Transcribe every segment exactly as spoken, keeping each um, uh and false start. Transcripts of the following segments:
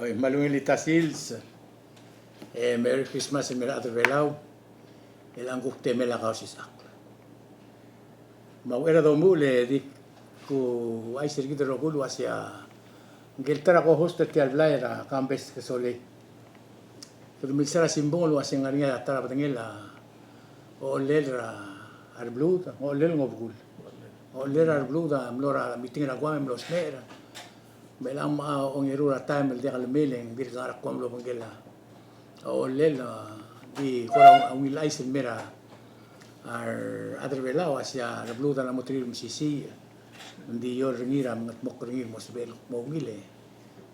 Oi, me a ungil el ta sils, e Merry Christmas el mei er a rechad er a Belau, el ng kuk temel a Kausisechakl. Me a uchei er a domuchel e di kuchais er kid el rokui el uasei a ngike el ta er a co-host er tia el blai er a Kambes Kesolei, kede milsa er a simbung el uasei ng ngar er ngii a ta er a bedengel a ochellel er a rebluud, ochellel ng obekul. Ochellel er a rebluud a mlo er a meeting er a Guam e mlo smecher. Me chelechang me a ongeru er a taem el diak lemei e ng dirk ngar er a Guam el obengkel a ochellel, a, di kora ungil chais el mei er a rechad er a Belau el uasei a rebluud a mla mo terir el mesisiich, ng di eou er ngii er a mengetmokl er ngii el mo sebechel el kmo ungil e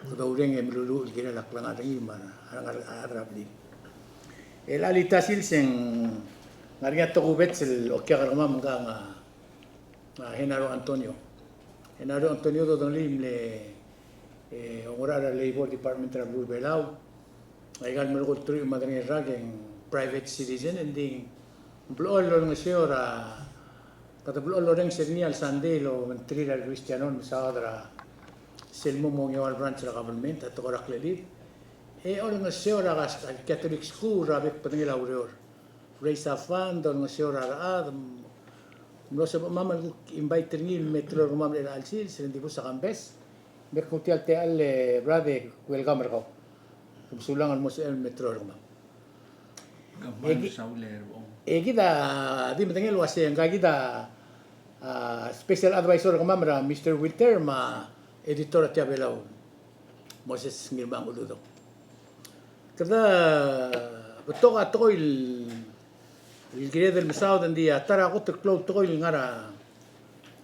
kede oureng e meluluuch el kirel a klengar er ngii me a rechad er a blil. E chelecha el ta sils e ng ngar er ngii a tokubets el okiak er kemam, ngka a a Genaro Antonio. Genaro Antonio Dodengelii a mle, e, oungerachel er a Labor Department er a beluu er a Belau. Aika el melekoi el teruich me a tang el rak e ng private citizen, e ng di blechoel el olengeseu er a, kede blechoel el orrenges er ngii a le Sunday el obengterir a re Kristiano el mesaod er a sel mo mengeua el branch er a government a tekoi er a klelir. E olengeseu er a Catholic school er a bek el bedengel a ureor. Raise a fund, olengeseu er a rechad, mlo sebechemam el kuk invite er ngii el me teru er kemam er chelecha el sils, e ng di bus a Kambes. Me kuk tia el techall e brother, welcome er kau. Ke mesulang el mo sebechel el me teru er kemam. E ki-, e kid a di medengei el uasei ngka kid a, a, special advisor er kemam er a Mister Wilter me a editor er tia Belau, Moses Ngirmang Uludong. Kede betok a tekoi el kired el mesaod, ng di a ta er a kot el klou el tekoi el ngar er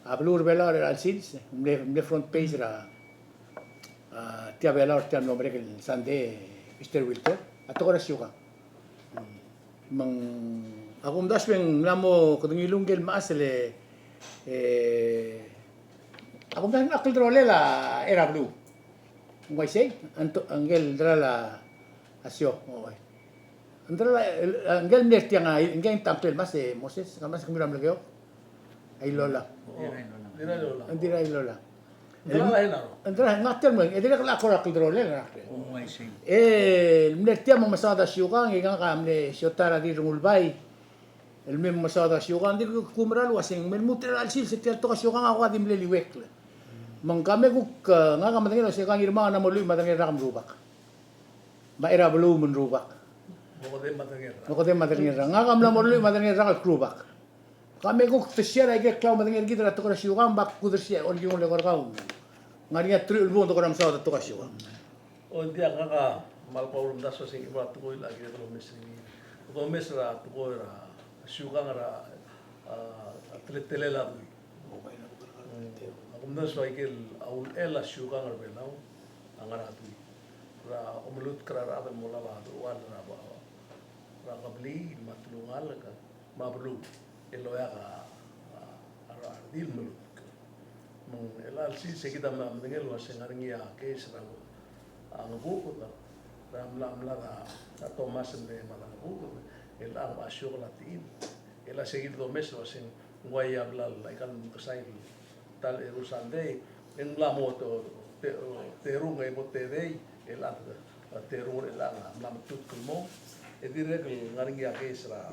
a beluu er a Belau er chelecha el sils, mle, mle front page er a, a, tia Belau er tia el mlo merek el Sunday, Mister Wilter, a tekoi er a siukang. Me ng, a kumdasu e ng mla mo kede ngiluu ngike el mechas el, e, a kumdasu e ng kldrolel a er a beluu. Ng uaisei, Anto-, ngike el delal a sio, oi. Ng delal a, ngike el mle er tiang a, ngike a ngklel el mas e Moses, ka mas kemiu er a Melekeok. A Ilolang. Ng dirrek a Ilolang. Ng dirrek a Ilolang. Ng dirrek a Ilolang. Ng dirrek a, ngak tia el mle, e dirrek el kora kldrolel ngak. E, el mle er tiang me ng mesaod a siukang, e ngak a mle siotai er a di Rengulbai. El me mesaod a siukang, ng di kumerang el uaseng, me lmuut er chelecha el sils e tia el tekoi er a siukang a kuk di mle liuekl. Me ngka me kuk, e, ngak a medengei el uaseng, ngka Ngirmang a mla mo lluich me a tang el rak me a rubak. Me a er a beluu me a rubak. Me kede me a tang el rak. Me kede me a tang el rak. Ngak a mla mo lluich me a tang el rak el rubak. Ka me kuk te share a ikel klemedengei er kid er a tekoi er a siukang, me ak kudersiik a olikong el eko er kau. Ng ngar er ngii a teruich el bung e te kora mesaod a tekoi er a siukang. O, ng diak, ngak a kmal kmal omdasu el uaseng a tekoi el kired el omes er ngii, omes er a tekoi er a siukang er a, a, teletelel a dui. Mm, ak omdasu a ikel a ulechel a siukang er a Belau a ngar er a dui. Er a omelutk er a rechad el mo olab a dechual er a, er a kebliil me a telungalek me a beluu el oeak a, a, a redil el melutk. Me ng chelecha el sils e kid a mla medengei el uaseng ngar er ngii a case er a, a Ngebuked, er a mla, mlad a Thomas el me mad a Ngebuked, el a, a siokel a techin. Chelecha se kid el domes el uaseng ng uai a blal aika el mekesai el ta el eru el Sunday, e ng mla mo te-, te-, terung e mo tedei, el a, a terung er chelechang a mla metutk el mong, e dirrek el ngar er ngii a case er a,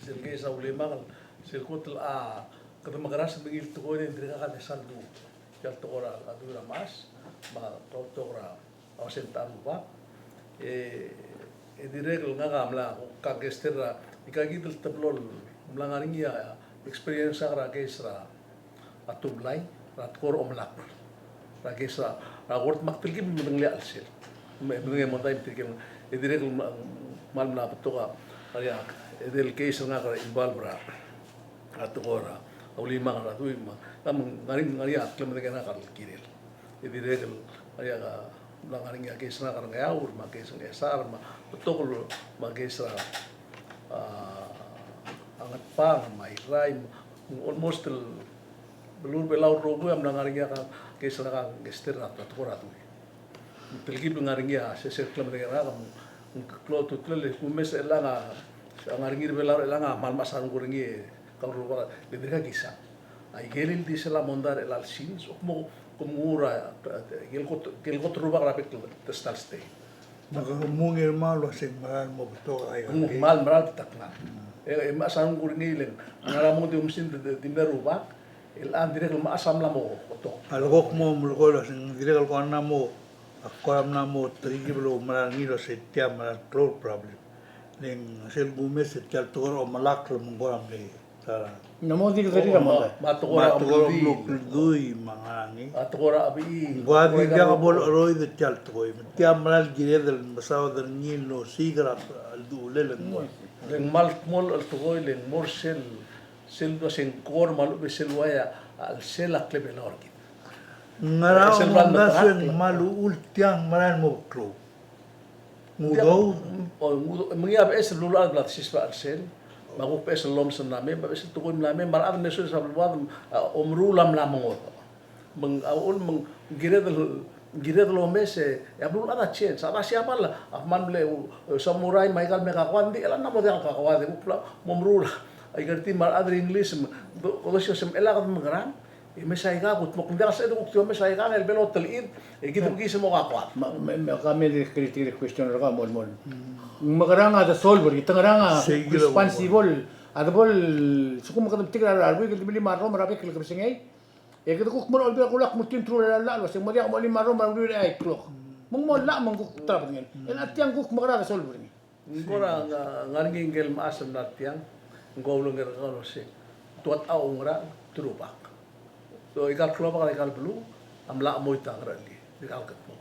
sel case er a Ulimakl, sel kot el a, kede mekerang e mengiil el tekoi e ng dirkak a mesa el dmu. Tia el tekoi er a dui er a mechas, me a tekoi er a a uasei ng ta el rubak. E, e dirrek el ngak a mla ko-, kangkester er a, ika kid el teblo el mla ngar er ngii a experience er a case er a tublai, er a tekoi er a omelakl. Er a case er a, er a court me ak telkib el medengelii a chelsel. Me, medengei a mondai me tirke el, e dirrek el kmal mla betok a, a, edei el case er ngak er a involve er a, a tekoi er a Ulimakl er a dui me a, me ng ngar er ngii, ngar er ngii a klemedengei er ngak el kirel. E dirrek el, a, mla ngar er ngii a case er ngak er a Ngeaur, me a case er a Ngchesar, me a betok el, me a case er a, a, a Ngatpang, me a Irrai, me almost el beluu er a Belau el rokui a mla ngar er ngii a case er ngak a kangkester er a tekoi er a dui. Me ng telkib el ngar er ngii a sesei el klemedengei er ngak, me ng klou a ultutelel e kumes er chelechang a, a ngar er ngii er a Belau er chelechang a kmal mechas a renguk er ngii e kau el rubak, le dirkak kisang. A ikel ildisel a mondai er chelecha el sils, e kmo, Mura, el kot, el kot rubak er a bek el ta el state. Me ke mung er a mle uase ng mera el mo betok a ika. Ng mera el mera el betok a. E, e, me a sa ng kuk ngii el, ng ngar er a mo di omes e di, di mle rubak, el a dirrek el me a sa mla mo betok. A leko kmo melekoi el uase ng dirrek el kora mla mo, a kora mla mo terikib el mera el ngii el uase tia mera el klou el problem. Le ng sel kumes e tia el tekoi er a omelakl me ng kora mle Ng mo di kederir a mo. Me a tekoi er a mlo kldui me a ngar er ngii. A tekoi er a chebii. Ng kora di diak bo lecheroid tia el tekoi. Me tia mera el kired el mesaod er ngii el osiik er a ldulel el mo. Le ng kmal kmo el tekoi le ng mo er sel, sel dua se ng kora me a lechub e sel uaia a chelsel a klebelau er kid. Ngera a omdasu e ng kmal uchul tiang mera el mo beklou. Ng udoud. O, ng udoud, me ngii a beches el beluulechad el bla desiseb a chelsel, me a kuk beches el lomes el mla mei, me a beches el tekoi el mla mei, me a rechad el mle soiseb a beluad, a, omeruul a mla mengodech. Me ng, a uchul me ng kired el, kired el omes e, e a beluulechad a change. A da Siabal a kmal mle, e, samurai me aika el me kakoad, ng di chelecha ng mo diak el kakoad, e kuk bla mo meruul. Aika el di me a rechad er a English, me, do, kodosio se me chelecha kede mekerang, E mesa aika, kuk mo, ng diak el sebeched el kuk di omes aika el blo telechid, e kid a mekiis el mo kakoad. Me, me, me, ka me di kritik el question er kau, mol, mol. Ng mekerang a de solve er ngii, te ngerang a responsible, a de bo lsekum kede metik er a rebuik el di melim a rrom er a bek el kebesengei, e kede kuk mo er a Olbiil er a Kelulau el kmo tia el truich el llach el uase ng mo diak mo melim a rrom er a uriul er a eai el klok. Me ng mo llach me ng kuk ta er a bedengel. E le tiang kuk mekerang a de solve er ngii. Ng kora nga-, ngar er ngii ngike el mechas el mla er tiang, ng ko ulenger er kau el uase, tuat a oungerachel, te rubak. So, aika el klobak er aika el beluu a mla chemoit a ngerachel er aika el kldmokl.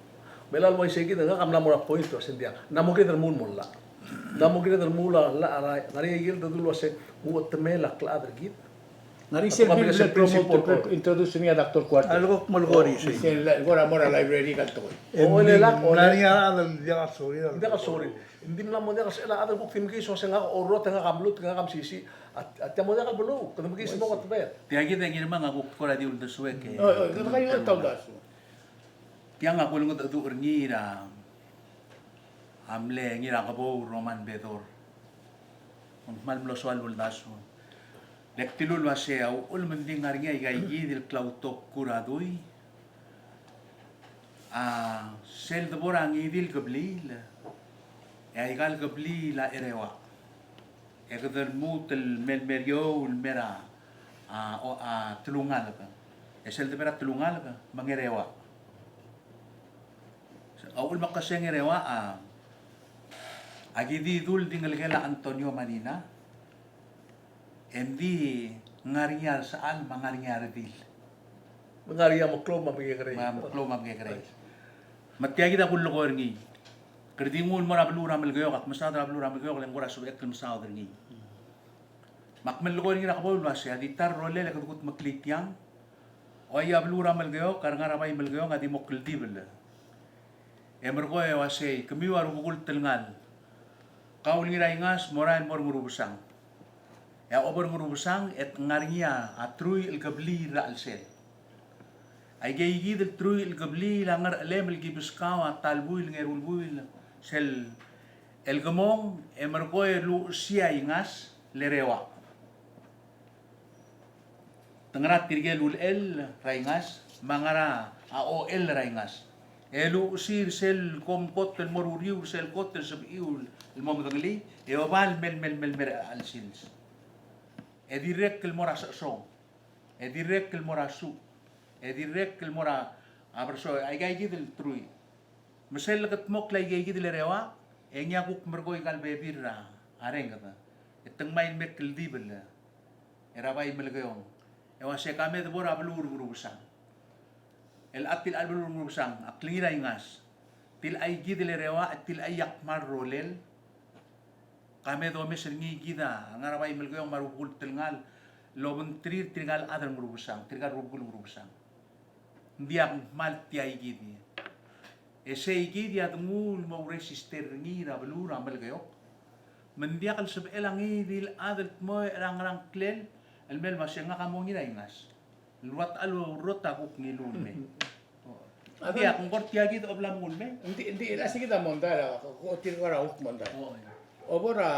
Me chelecha el uaisei kid e ngak a mla mo er a point el uase ng diak. Ng mo kired el remuul el mo llach. Ng mo kired el remuul a llach er a, ngar er ngii a ikel dedu el uase ng uchetemel a klechad er kid. Ngar er ngii sel bill el promote, introduce er ngii a Doctor Kuartei. A leko kmal kora isei. Sel, kora mo er a library aika el tekoi. O, e le lak, o, ngar er ngii a rechad el diak a sorir. Diak a sorir. Ng di mla mo diak el sebechel a chad el kuk di mekiis el uase ngak a orrot, ngak a mluut, ngak a mesisiich. A, a tia mo diak el beluu, kede mekiis el mo kot el bed. Tia kid e ngii me ngak a kuk kora di uldesuek e. O, o, kede kai el ta uldasu. Tiang a kulengedecheduch er ngii er a, a mle ngii er a Kebou Roman Bedor. Me ng kmal mlo soal el uldasu. Le ak dilu el uase a uchul me ng di ngar er ngii aika kid el klautok er a dui. A, sel debo er a ngii di el kebliil, e aika el kebliil a Ereoa. E kede lmuut el mei el mer eou el mer a, a, o, a, telungalek. E sel debo er a telungalek, me ng Ereoa. A uchul me ak kmo se ng Ereoa, a, a ki di dul di ngelekel a Antonio Marina, e ng di ngar er ngii a resechal me a ngar er ngii a redil. Me ngar er ngii a meklou me a mekekerei. Me a meklou me a mekekerei. Me tia kid a kulekoi er ngii. Kede di nguu el mo er a beluu er a Melekeok, ak mesaod er a beluu er a Melekeok, le ng kora sebechek el mesaod er ngii. Me ak melekoi er ngii er a Kebou el uase, a di ta el rolel e kede kudmeklii tiang. Oi, a beluu er a Melekeok, a re ngar er a bai Melekeok, a di mo kldibel. E merekong e uasei, kemiu a rubekul telngal. Kau el Ngiraingas, morael el mo er a Ngerubesang. E a obo er a Ngerubesang, e te ngar er ngii a truich el kebliil er a chelsel. Aike kid el truich el kebliil a ngerchelem el ki beskau a ta el buil, ngeru el buil, sel, el kemong, e merekong e luchesii a Ingas, el Ereoa. Te ngar er tirke el ulechell er a Ingas, me a ngar er a ochell er a Ingas. E luchesii er sel kom kot el mo er a uriul, er sel kot el sebechiu el mo medengelii, e oba el mei el, mei el, mei el mer a chelecha el sils. E dirrek el mo er a Sechesong, e dirrek el mo er a Such, e dirrek el mo er a Bersoech, aika kid el truich. Me sel lekedmokl aike kid el Ereoa, e ngii a kuk merekong aika el bebil er a renged. E te ngmai el me kldibel er a bai Melekeong. E uase ka me debo er a beluu er a Ngerubesang. El a tilechai el beluu er a Ngerubesang, a klengir a Ingas. Tilechai kid el Ereoa, tilechai a kmal rolel. Ka me domes er ngii kid a ngar er a bai Melekeong me a rubekul telngal. Lobengterir tirka el chad er a Ngerubesang, tirka el rubekul Ngerubesang. Ng diak kmal tia kid. E sei kid a denguu el mo register er ngii er a beluu er a Melekeok. Me ng diak el sebechel a ngii di el chad el dmeu er a ngerang klel el mei el uase ngak a mo Ngiraingas. El ua techall el urrot a kuk ngiluu el mei. Ng diak, ng kora tia kid a bla mnguu el mei. Ng di, ng di, el ua se kid a mondai er a, ko tir kora kuk mondai. Obo er a,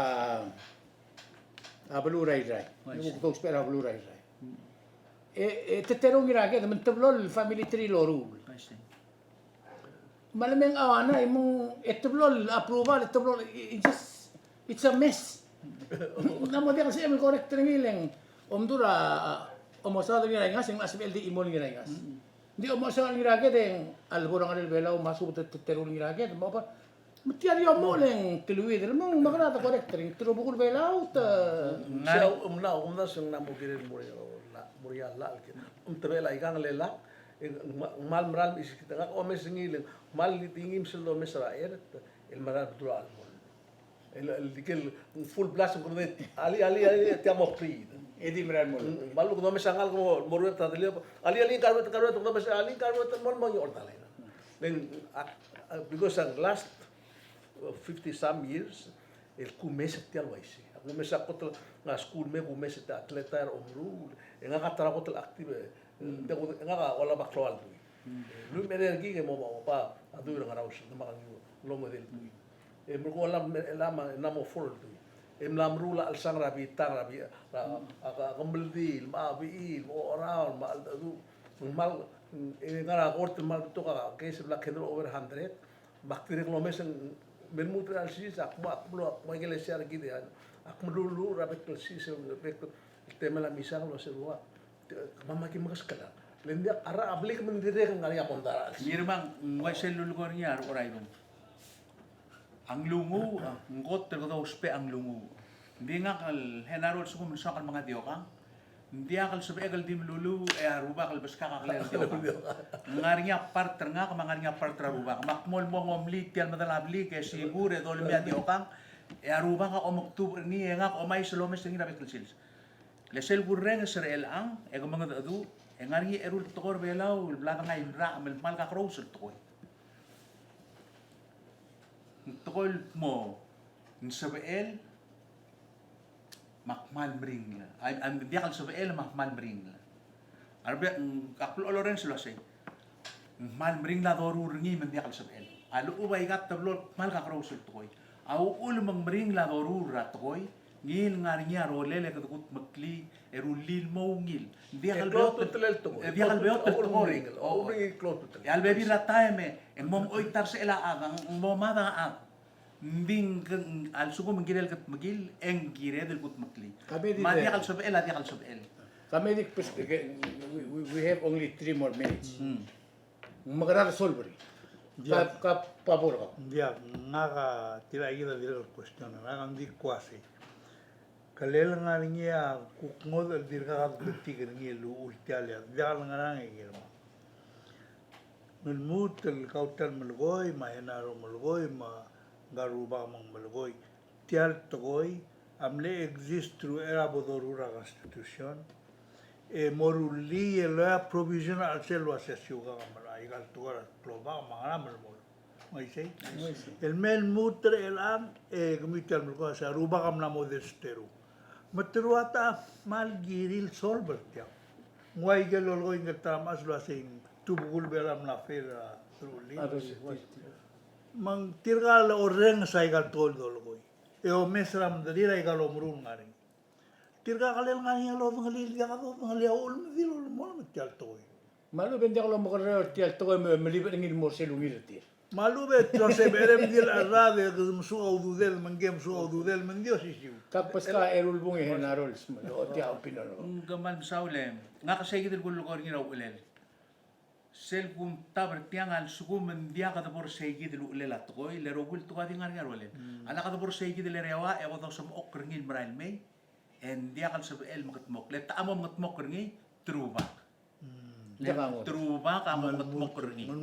a beluu er a Irrai. Ng kuk dousbech er a beluu er a Irrai. e, e te terung er a ked, me ng teblo el family tree el loruul. I see. Me a lemei ng, a, na, e mong, e teblo el approval, e teblo el, it just, it's a mess. Ng mo diak el sebechem el correct er ngii le ng, omdu er a, omesaod er ngii er a ingas, e ng sebechel di chimo er ngii er a ingas. Ng di omesaod er ngii er a ked e ng a lebo er a ngar er a Belau, me a subed e te terung er ngii er a ked, me a, me tia el omuchel e ng teluid el mong, me kede correct er ngii, te rubekul Belau, te. Ng ngar, ng mla, ng mla se ng mla mo kirel mo er a, mo er a llach el kid. Ng tebechel a ikang el llach, e ng kmal meral mechisik, ngak a omes er ngii le ng kmal di ngii me sel domes er a cheret el meral bedul a chelebuul. El, el, ikel full blast, ng kede, alii, alii, alii, tia mo breathe. E di meral mo. Mm, me a lechub e kede omes a ngalek el mo, mo ruebet a delio. Alii, alii, karuebet, karuebet, kede omes, alii, karuebet, mo, mo, mo, ordalei. Le ng, a, a, because ng last, uh, fifty some years, el kumes er tia el uaisei. Kumes a kot el, ngar er a skuul me kumes er tia el atleta er a omeruul. E ngak a ta er a kot el active, e, Ng, ngak a olab a klou el dui. Lluich me a edei el kid e mo, mo, mo oba a dui er a Ngarausel, me ak ngii el omedel dui. E merekong e mla, mla mo four el dui. E mla meruul a chelsang er a bitang, er a bi-, er a, a, a kemeldiil, me a bechil, me a ocheraol, me a cheldecheduch. Ng kmal, e ngar er a court el kmal betok a case el bla handle over hundred. Me ak dirrek el omes e ng, me lmuut er a chelsel, ak mo, ak mlo, ak mo ikel ese er kid e, ak meluluuch er a bek el sils, bek el temel a misang el uase ua Kemam a ki mekeskelang. Le ng diak a rechad a blik me ng dirrek el ngar er ngii a mondai er a chelsel. Ngirmang, ng uaisei el lulekoi er ngii a rechad er a Irung. A nglunguuch, a, ng kot el kede ousbech a nglunguuch. Ng di ngak el Genaro el sekum ng soak el menga diokang, ng diak el sebechek el di meluluuch e a rubak el beskak a kelel el diokang. Ng ngar er ngii a part er ngak me a ngar er ngii a part er a rubak. Me ak mo el mo ngomlii tia el medal a blik e sibur e dolemii a diokang, e a rubak a omekdubech er ngii e ngak a omais el omes er ngii er a bek el sils. Le sel kurrenges er chelechang, e ke mengedecheduch, e ngar er ngii a eru el tekoi er a Belau el bla dengai el mrachem el kmal kakerous el tekoi. Ng tekoi el kmo, ng sebechel, me ak kmal meringel. Ai, ai, ng diak el sebechel, me ak kmal meringel. A rebek, ak blechoel orrenges el uasei. Ng kmal meringel a doruul er ngii me ng diak el sebechel. A lechub aika el teblo el kmal kakerous el tekoi. A uchul me ng meringel a doruul er a tekoi, ngii el ngar er ngii a rolel e kede kudmeklii e rullii el mo ungil. Ng diak el beot el tekoi. E diak el beot el tekoi. E a lebebil er a taem e, e ng mo oit a rsechel a chad, ng mo mad a chad. Ng di ng, a lsekum ng kirel kudmeklii, e ng kired el kudmeklii. Me a diak el sebechel, a diak el sebechel. Kemam di, we, we, we have only three more minutes. Ng mekerang e solve er ngii. Diak. Ka, ka pabor kau. Diak, ngak a tirka kid a dirrek el question, ngak a ng di kuasei. Kelel ngar er ngii a kuk ngodech el dirkak a deketik er ngii el uchul tia el, diak el ngerang e ngii el ma. Me lmuut el kau tia el melekoi, me a Genaro melekoi, me ngka el rubak me ng melekoi. Tia el tekoi a mle exist through er a bo doruul er a Constitution. E mo rullii e loia provision er a chelsel el uase siukang a mera, aika el tekoi er a klobak me a ngera me le mo. Uaisei? Uaisei. El mei el lmuut er chelechang, e kemiu tia el melekoi a se a rubak a mla mo desteru. Me te rua ta a kmal kirir el solve er tiang. Ng ua ikel lolekoi ngke el ta er a mechas el uasei ng tubekul Belau a mla fail er a rullii. A rullii. Me ng tirka el orrenges aika el tekoi el dolekoi. E omes er a mederir aika el omeruul el ngar er ngii. Tirka a kelel ngar er ngii a lodengelii el diak a dodengelii a uchul me di lolemolem er tia el tekoi. Me a lechub e ng diak lomekerreu er tia el tekoi me, melibech er ngii el mo er sel ungil er tir. Me a lechub e te sebechem di el cherrad e kede mesuk a ududel, me ngke mesuk a ududel, me ng di osisiu. Kak beskak a eru el bung e Genaro el smel, o tia opinion. Ng kmal mesaul e, ngak a seikid el kulekoi er ngii er a uchelel. Sel kumtab er tiang a lsekum ng diak kede bo er seikid el uchelel a tekoi, le rokui el tekoi a di ngar er ngii a rolel. A lak kede bo er seikid el er eua e bo dosemechokl er ngii el merael mei, e ng diak el sebechel el mekedmokl. Le te mo mekedmokl er ngii, te rubak. Te rubak a mo mekedmokl er ngii. Ng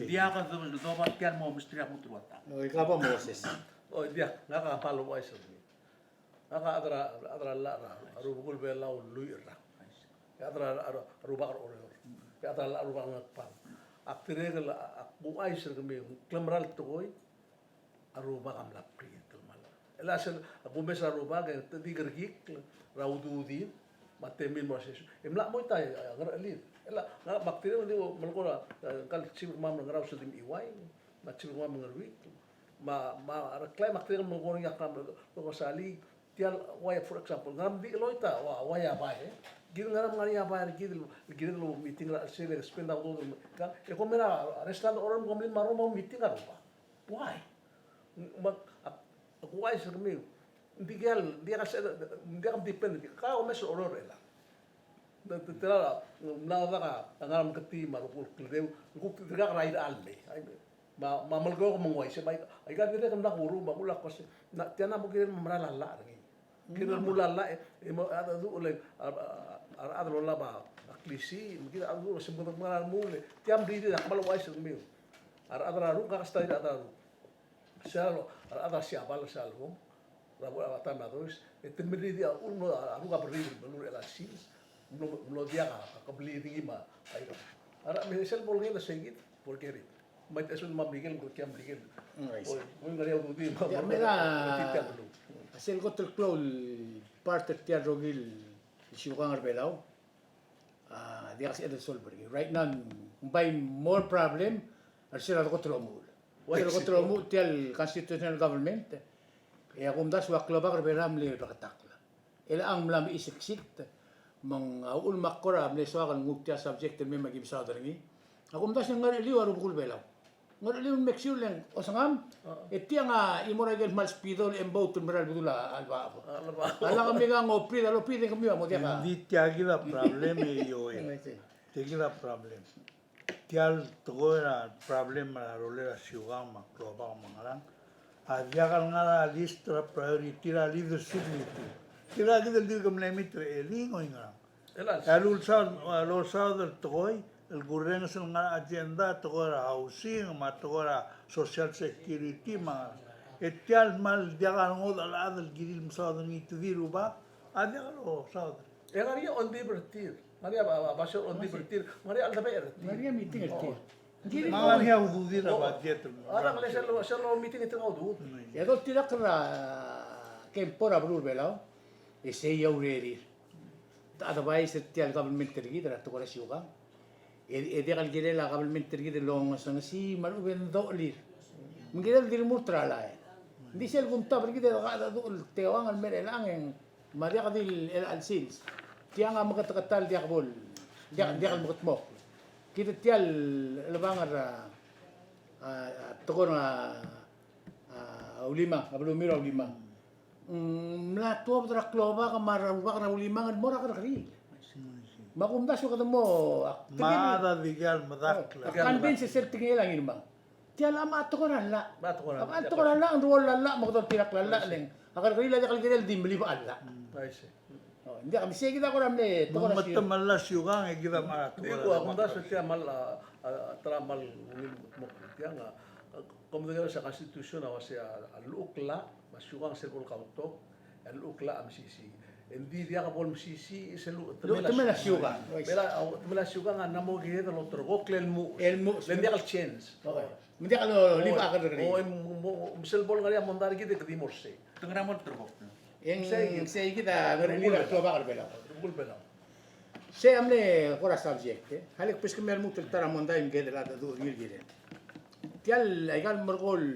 diak kede doba tia el mo mesterir a kmo te rua ta. Oi, ka bo Moses. Oi, diak, ngak a kmal ouchais er ngii. Ngak a chad er a, chad er a llach er a rubekul Belau el lluich el rak. E chad er a, a rubak er a Oreor. E chad er a llach er a rubak er a Ngakbang. Ak dirrek el, ak ouchais er kemiu, ng klemera el tekoi, a rubak a mla upgrade el kmal. E le sel, a kumes er a rubak, e te di kerekikl er a ududir, me a temir el mo er a session. E mla mo ita, e, ngerechelid. E le, ngak, me ak dirrek el di melekoi er a, e, ngka el chief er kemam er a Ngarausel el di Mechiuaiu, me a chief er kemam er a Ngeruikl. Me a, me a Reklai me ak dirrek el melekoi er ngii a kmal, melekoi er sel, tia el uaia, for example, ngera me di cheloit a, ua, uaia bai, e. Kid ngar er a, ngar er ngii a bai er kid el, kid el meeting er a chelsel e spend a udoud el, ka, e kom er a restaurant e order me kom mle marong me meeting er a rubak. Why? Me a, a, why sel kemiu? Ng diak el, ng diak el se, ng diak el depend, ka omes el order er chelechang. Te, te, te, mla dak a ngar er a meketii me a rokui el kldeu, el kuk dirkak er a irechar el mei. Ai, me a, me a Melekeok me ng uaisei, me aika, aika dirrek el mla kuruul, me a uchul a kmo se, na, tia a mo kirel el merael a llach er ngii. Kirel el merael a llach, e, e mo, a, a, a, a, a rechad el olab a klisiich, me kirel a, a, se mo, mo, mo, tia a mririr a kmal ouchais er kemiu. A rechad er a Ruk, ngak a study er a rechad er a Ruk. Sel, a rechad er a Siabal, sel, er a, er a taem er a Dois, e te meriid a uchul me a Ruk a berriid el beluu er chelecha el sils, mlo, mlo diak a kebliil er ngii me a, a, a, me sel bo lengei el sei kid, forget it. Me te sel me a Merikel, me a Merikel. Mm, I see. O, o, ngar er ngii a ududir, me a, me a, me a, me a, sel kot el klou el part er tia el rokir el siukang er Belau. A, diak el sebeched el solve er ngii. Right now, ng bai more problem er sel dekot el omuchel. Sel dekot el omuchel tia el constitutional government, e a kumdasu a klobak er Belau a mle bleketakl. Chelechang ng mla mechiseksikd, me ng a uchul me ak kora mle soak el nguu tia el subject el mei me aki mesaod er ngii. A kumdasu e ng ngercheliu a rubekul Belau. Ng ngercheliu el make sure el ng osengam, e tiang a chimo er a ikel kmal spido el M boat el mera el bedul a chelebacheb. A chelebacheb. A lak mekang obrir, a lobrir e ng kemiu a mo diak a. Ng di tia kid a problem e io e. Tia kid a problem. Tia el tekoi er a problem er a rolel a siukang me a klobak me a ngerang. A diak el ngar er a list er a priority er a leadership meeting. Tia kid el dirk mle meet er elii ng oingerang. A lulsaod, a lulsaod el tekoi el kurrenges el ngar er a agenda, tekoi er a housing, me a tekoi er a social security, me a ngerang. E tia el kmal diak a ngodech el chad el kirir el mesaod er ngii, te di rubak, a diak losaod. E ngar er ngii a ongdibel er tir, ngar er ngii a, a, a basio er a ongdibel er tir, ngar er ngii a cheldebechel er tir. Ngar er ngii a meeting er tir. Me ngar er ngii a ududir a budget. A rechad el sel, sel meeting e tir a ududir. E doltirakl er a kempo er a beluu er a Belau, e sei a urerir. Te advise er tia el government er kid er a tekoi er a siukang. E, e diak el kirel a government er kid el ongesengesii me a lechub e ng dochelir. Me ng kirel di remurt er a llach. Ng di sel kumtab er kid e dekachedecheduch el teuang el mer chelechang e ng, me a diak di el, el chelecha el sils. Tiang a meketeketang el diak bo el, diak, diak el mekedmokl. Kid tia el chelebangel er a, a, a, tekoi er a, a, Ulimang, a belumiu er a Ulimang. Mm, mla tuobed er a klobak me a rubak er a Ulimang el mo er a kerrekeriil. Me a kumdasu e kede mo, a, me a tekingel, a di diak el medakl. O, a convince sel tekingel a Ngirmang. Tia el, a, me a tekoi er a llach. Me a tekoi er a llach. A tekoi er a llach, ng ruoll a llach, me kede oltirakl a llach, le ng a kerrekeriil a diak el kirel di melibech a llach. Mm, I see. O, ng diak, me sei kid a kora mle tekoi er a siukang. Me te mla siukang e kid a mla tekoi er a llach. Di ko, a kumdasu tia kmal, a, a, a, ta er a kmal ungil mo tiang a, a, kom medengei er sel Constitution a uasei a, a llechukl a llach, me a siukang sel bo el kautok, a llechukl a llach a mesisiich. Engdi diak bo el mesisiich sel, te mla siukang. Te mla siukang a ng mo kired el oterekokl el lmuut. El lmuut. Le ng diak el change. Okay. Me ng diak lolibech a kerrekeriil. O, mo, mo, sel bo el ngar er ngii a mondai er kid e kede di mo er sei. Te ngar er a mo el terekokl. E ng sei kid a ngerchelel a klobak er Belau. Klobak er Belau. Sei a mle kora subject, e. Alii, kbeskemiu a lmuut el ta er a mondai me kede cheldecheduch er ngii el kirel. Tia el, aika el merekong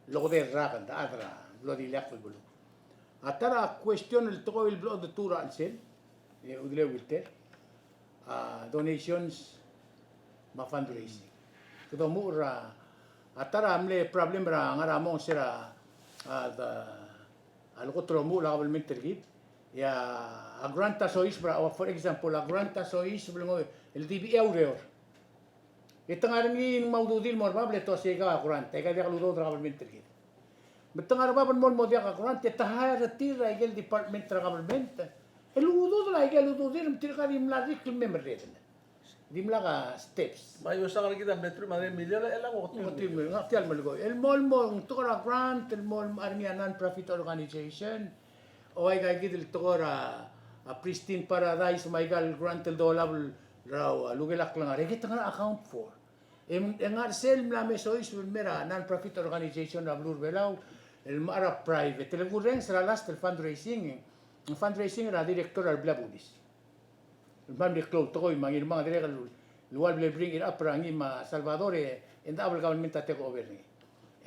el okedei el rak, ng chad er a mlo dileakl el beluu. A ta er a question el tekoi el blechoel detuu er a chelsel, e, Udeleu Wilter, a, donations me a fundraising. Kede omuchel er a, a ta er a mle problem er a ngar er a monges er a, a, the, a lekot el omuchel a kabelment er kid, e a, a grant a soiseb er a, for example, a grant a soiseb el ngoi, el di bechii a ureor. E te ngar er ngii ng mo ududir el mo er bab el te uasei aika a grant, aika diak el udoud er a kabelment er kid. Me te ngar er bab el mo, mo diak a grant, e te hire er tir er a ikel department er a government el ududir, a ikel ududir, me tirka a dimlak a dirk el mei merreder. Dimlak a steps. Me a iosang er kid a mle truich me a tedei el milion, e le ng oketiu el milion. Ngak tia el melekoi. El mo, el mo, ng tekoi er a grant, el mo, el mo er ngii a non-profit organization, o aika kid el tekoi er a, a Pristine Paradise, me aika el grant el dolab el, er a, a lukelakl el ngar. E kid te ngar er a account for. E ng, e ng ngar er sel mla me soiseb el mer a non-profit organization er a beluu er a Belau, el mechar a private. El kurrenges er a last el fundraising, fundraising er a director er a blil a bulis. El kmal mle klou el tekoi me a Ngirmang a dirrek el ua el bla lebring it up er a ngii me a Salvador e, e ng diak el government a take over er ngii.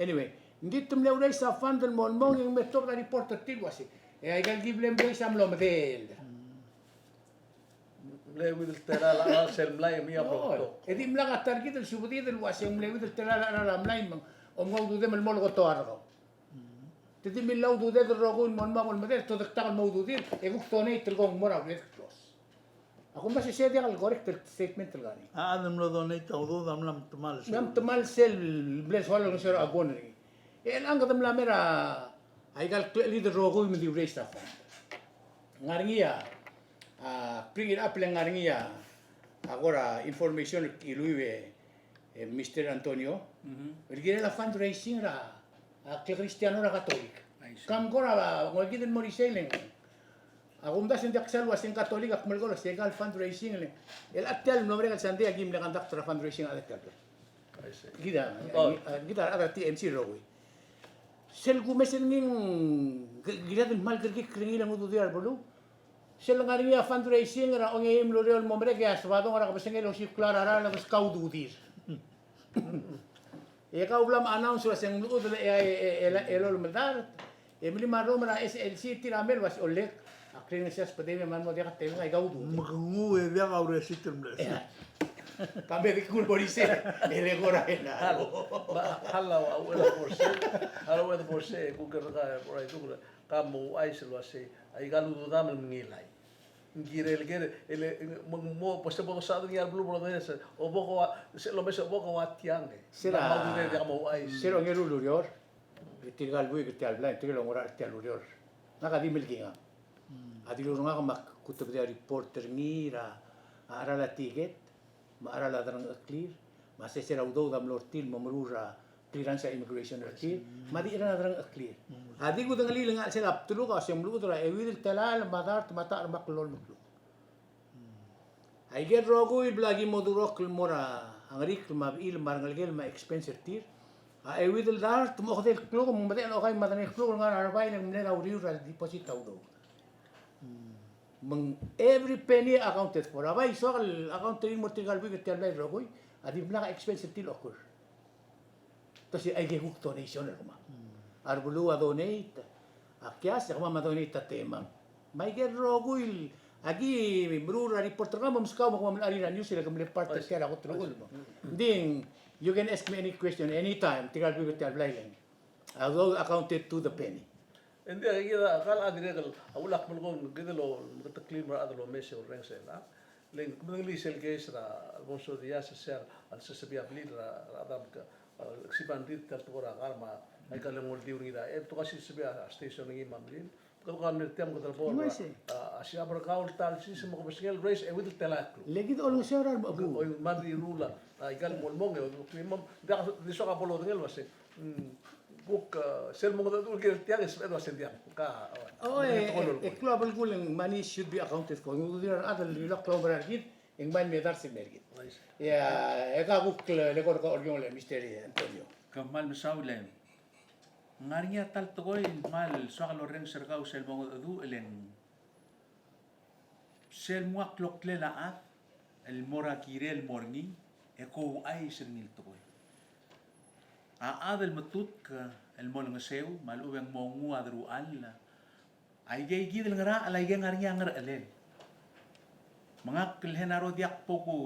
Anyway, ng di te mle raise a fund el mo, el mong e ng me tuobed a report er tir el uasei. E aika el ki bla mle raise a mlo medel. Mle uid el telael a cheral sel mlai me a... Oi. Betok. E di mla ka ta er kid el subedid el uase ng mle uid el telael a cheral a mlai me ng, om nguu a ududem el mo lekotoa er kau. Te di mla ududed el rokui el mo, mo el medal, te dektak el mo ududir, e kuk donate el kmo ng mo er a uid el close. A kumdasu e sei a diak el correct el statement el ngar er ngii. A, a di mlo donate a udoud a mla metemall sel. Mla metemall sel mle soal el ngeseu er a kuon er ngii. E chelechang kede mla mer a, aika el klechiid el rokui me di raise a fund. Ngar er ngii a, a, bring it up el ngar er ngii a, a kora information el kiluiu e, e Mister Antonio. Mhm. El kirel a fundraising er a, a, Klekristiano er a Katolik. I see. Kam kora, ng kid el mo er isei el ng A kumdasu e ng diak sel uase ng Katolik a kmal kora se el fundraising le. El a tia el mlo merek el Sunday a ki mle conduct er a fundraising a tia el. I see. Kid a, oh, kid a rechad er a T M C el rokui. Sel kumes er ngii ng, kired el kmal kerekikl er ngii el ududir a rebeluu. Sel ngar er ngii a fundraising er a ongeim el ureor el mo merek e a Sebadong er a kebesengei el osiik a klalo er a rael e kau ududir. E kau bla mo announce el uase ng mluchudel e, e, e, e, elolem el dart. E mle marrom er a S L C tir a mle uase olek. A krenges a sbedem e mle mo diak a teleng e kau ududir. Me ke nguu e diak a uresit el mle. Ka me di kuk mo er isei. E le kora e na. Hal, hal a uchei er a borse. Hal a uchei er a borse. Kuk er a kora idung. Ka mo ouchais el uase aika el ududam el mengilai. Ng kirel ker, e le, mo, mo, post e bo dosaod er ngii a beluu el bo domes, o bo kua, se lomes e bo kua tiang e. Sera, mo, mo, mo, mo, mo, se er a ongeru el ureor, tirka el buik er tia el blai, tirka el ongeru er tia el ureor. Ngak a di mle kingam. A dilu er ngak me ak kutebedii a report er ngii er a, a cheral a tiket, me a cheral a derengcheklir, me a sesei er a udoud a mlo er tir el mo meruul er a clearance er a immigration er tir, me a di cherang a derengcheklir. A di kudengelii el ngar er sel bdeluk a se ng mluchud er a euid el telael me a dart me a tachr me a klou el mekluk. Aike el rokui el bla ki mo durokl el mo er a Ngerikl me a bechil me a rengelekel me a expense er tir. A euid el dart me a okedei el kluk me ng medechel a okai me a tedei el kluk el ngar er a rebai e ng mle er a uriul er a deposit a udoud. Me ng every penny accounted for. A bai soak el account er ngii el mo er tirka el buik er tia el blai el rokui, a dimlak a expense er tir el occur. Te sei aike kuk donation er kemam. A rebeluu a donate a kias, e kemam a donate a temam. Me aike el rokui el, aki meruul er a report er kemam, me meskau me kemam a mla er a news e le ke mle part er tia er a kot el uchul. Ng di, you can ask me any question anytime, tirka el buik er tia el blai el. Although accounted to the penny. Ng di, kid a, kid a dirrek el, a uchul ak melekoi, kid el meketeklii el mo er a chad el omes e orrenges er chelechang. Le ng, kede medengelii sel case er a Alfonso Diaz, se er a, a lsebechiu a blil er a, er a chad a mke, a, ksiban rit tia el tekoi er a kar me a, aika el ngoldiu er ngii er a, e, betok a lsebechiu a station er ngii me a mlil. Kede ko er tia me kede bo er a, a, a siab er kau el ta el sils me ke besengel el raise e euid el telael el kluk. Le kid a olengeseu er a remechebuul. Oi, me a di ruul a, aika el mo el mong e, o, di soak a bo lodengei el uase. Mm, kuk, eh, sel mo ngedecheduch el kirel tiang e sebeched el uase ng diak. Ka, oh, e, e, e klou a belkul e ng money should be accounted for. Ng ududir a rechad el lilak el oumera er kid, e ng bai mei e dars el mei er kid. Ia, e ka kuk le, le kora ko er a oriong el Mister Antonio. Kmal mesaul e ng ngar er ngii a ta el tekoi el kmal soak el orrenges er kau sel mo ngedecheduch el ng sel mo kloklel a chad el mo er a kirel el mo er ngii, e ko ouchais er ngii el tekoi. A chad el metutk el mo olengeseu me a lechub e ng mo nguu a deruchall, aike kid el ngerachel, aike ngar er ngii a ngerchelel. Me ngak el Genaro diak bo ku,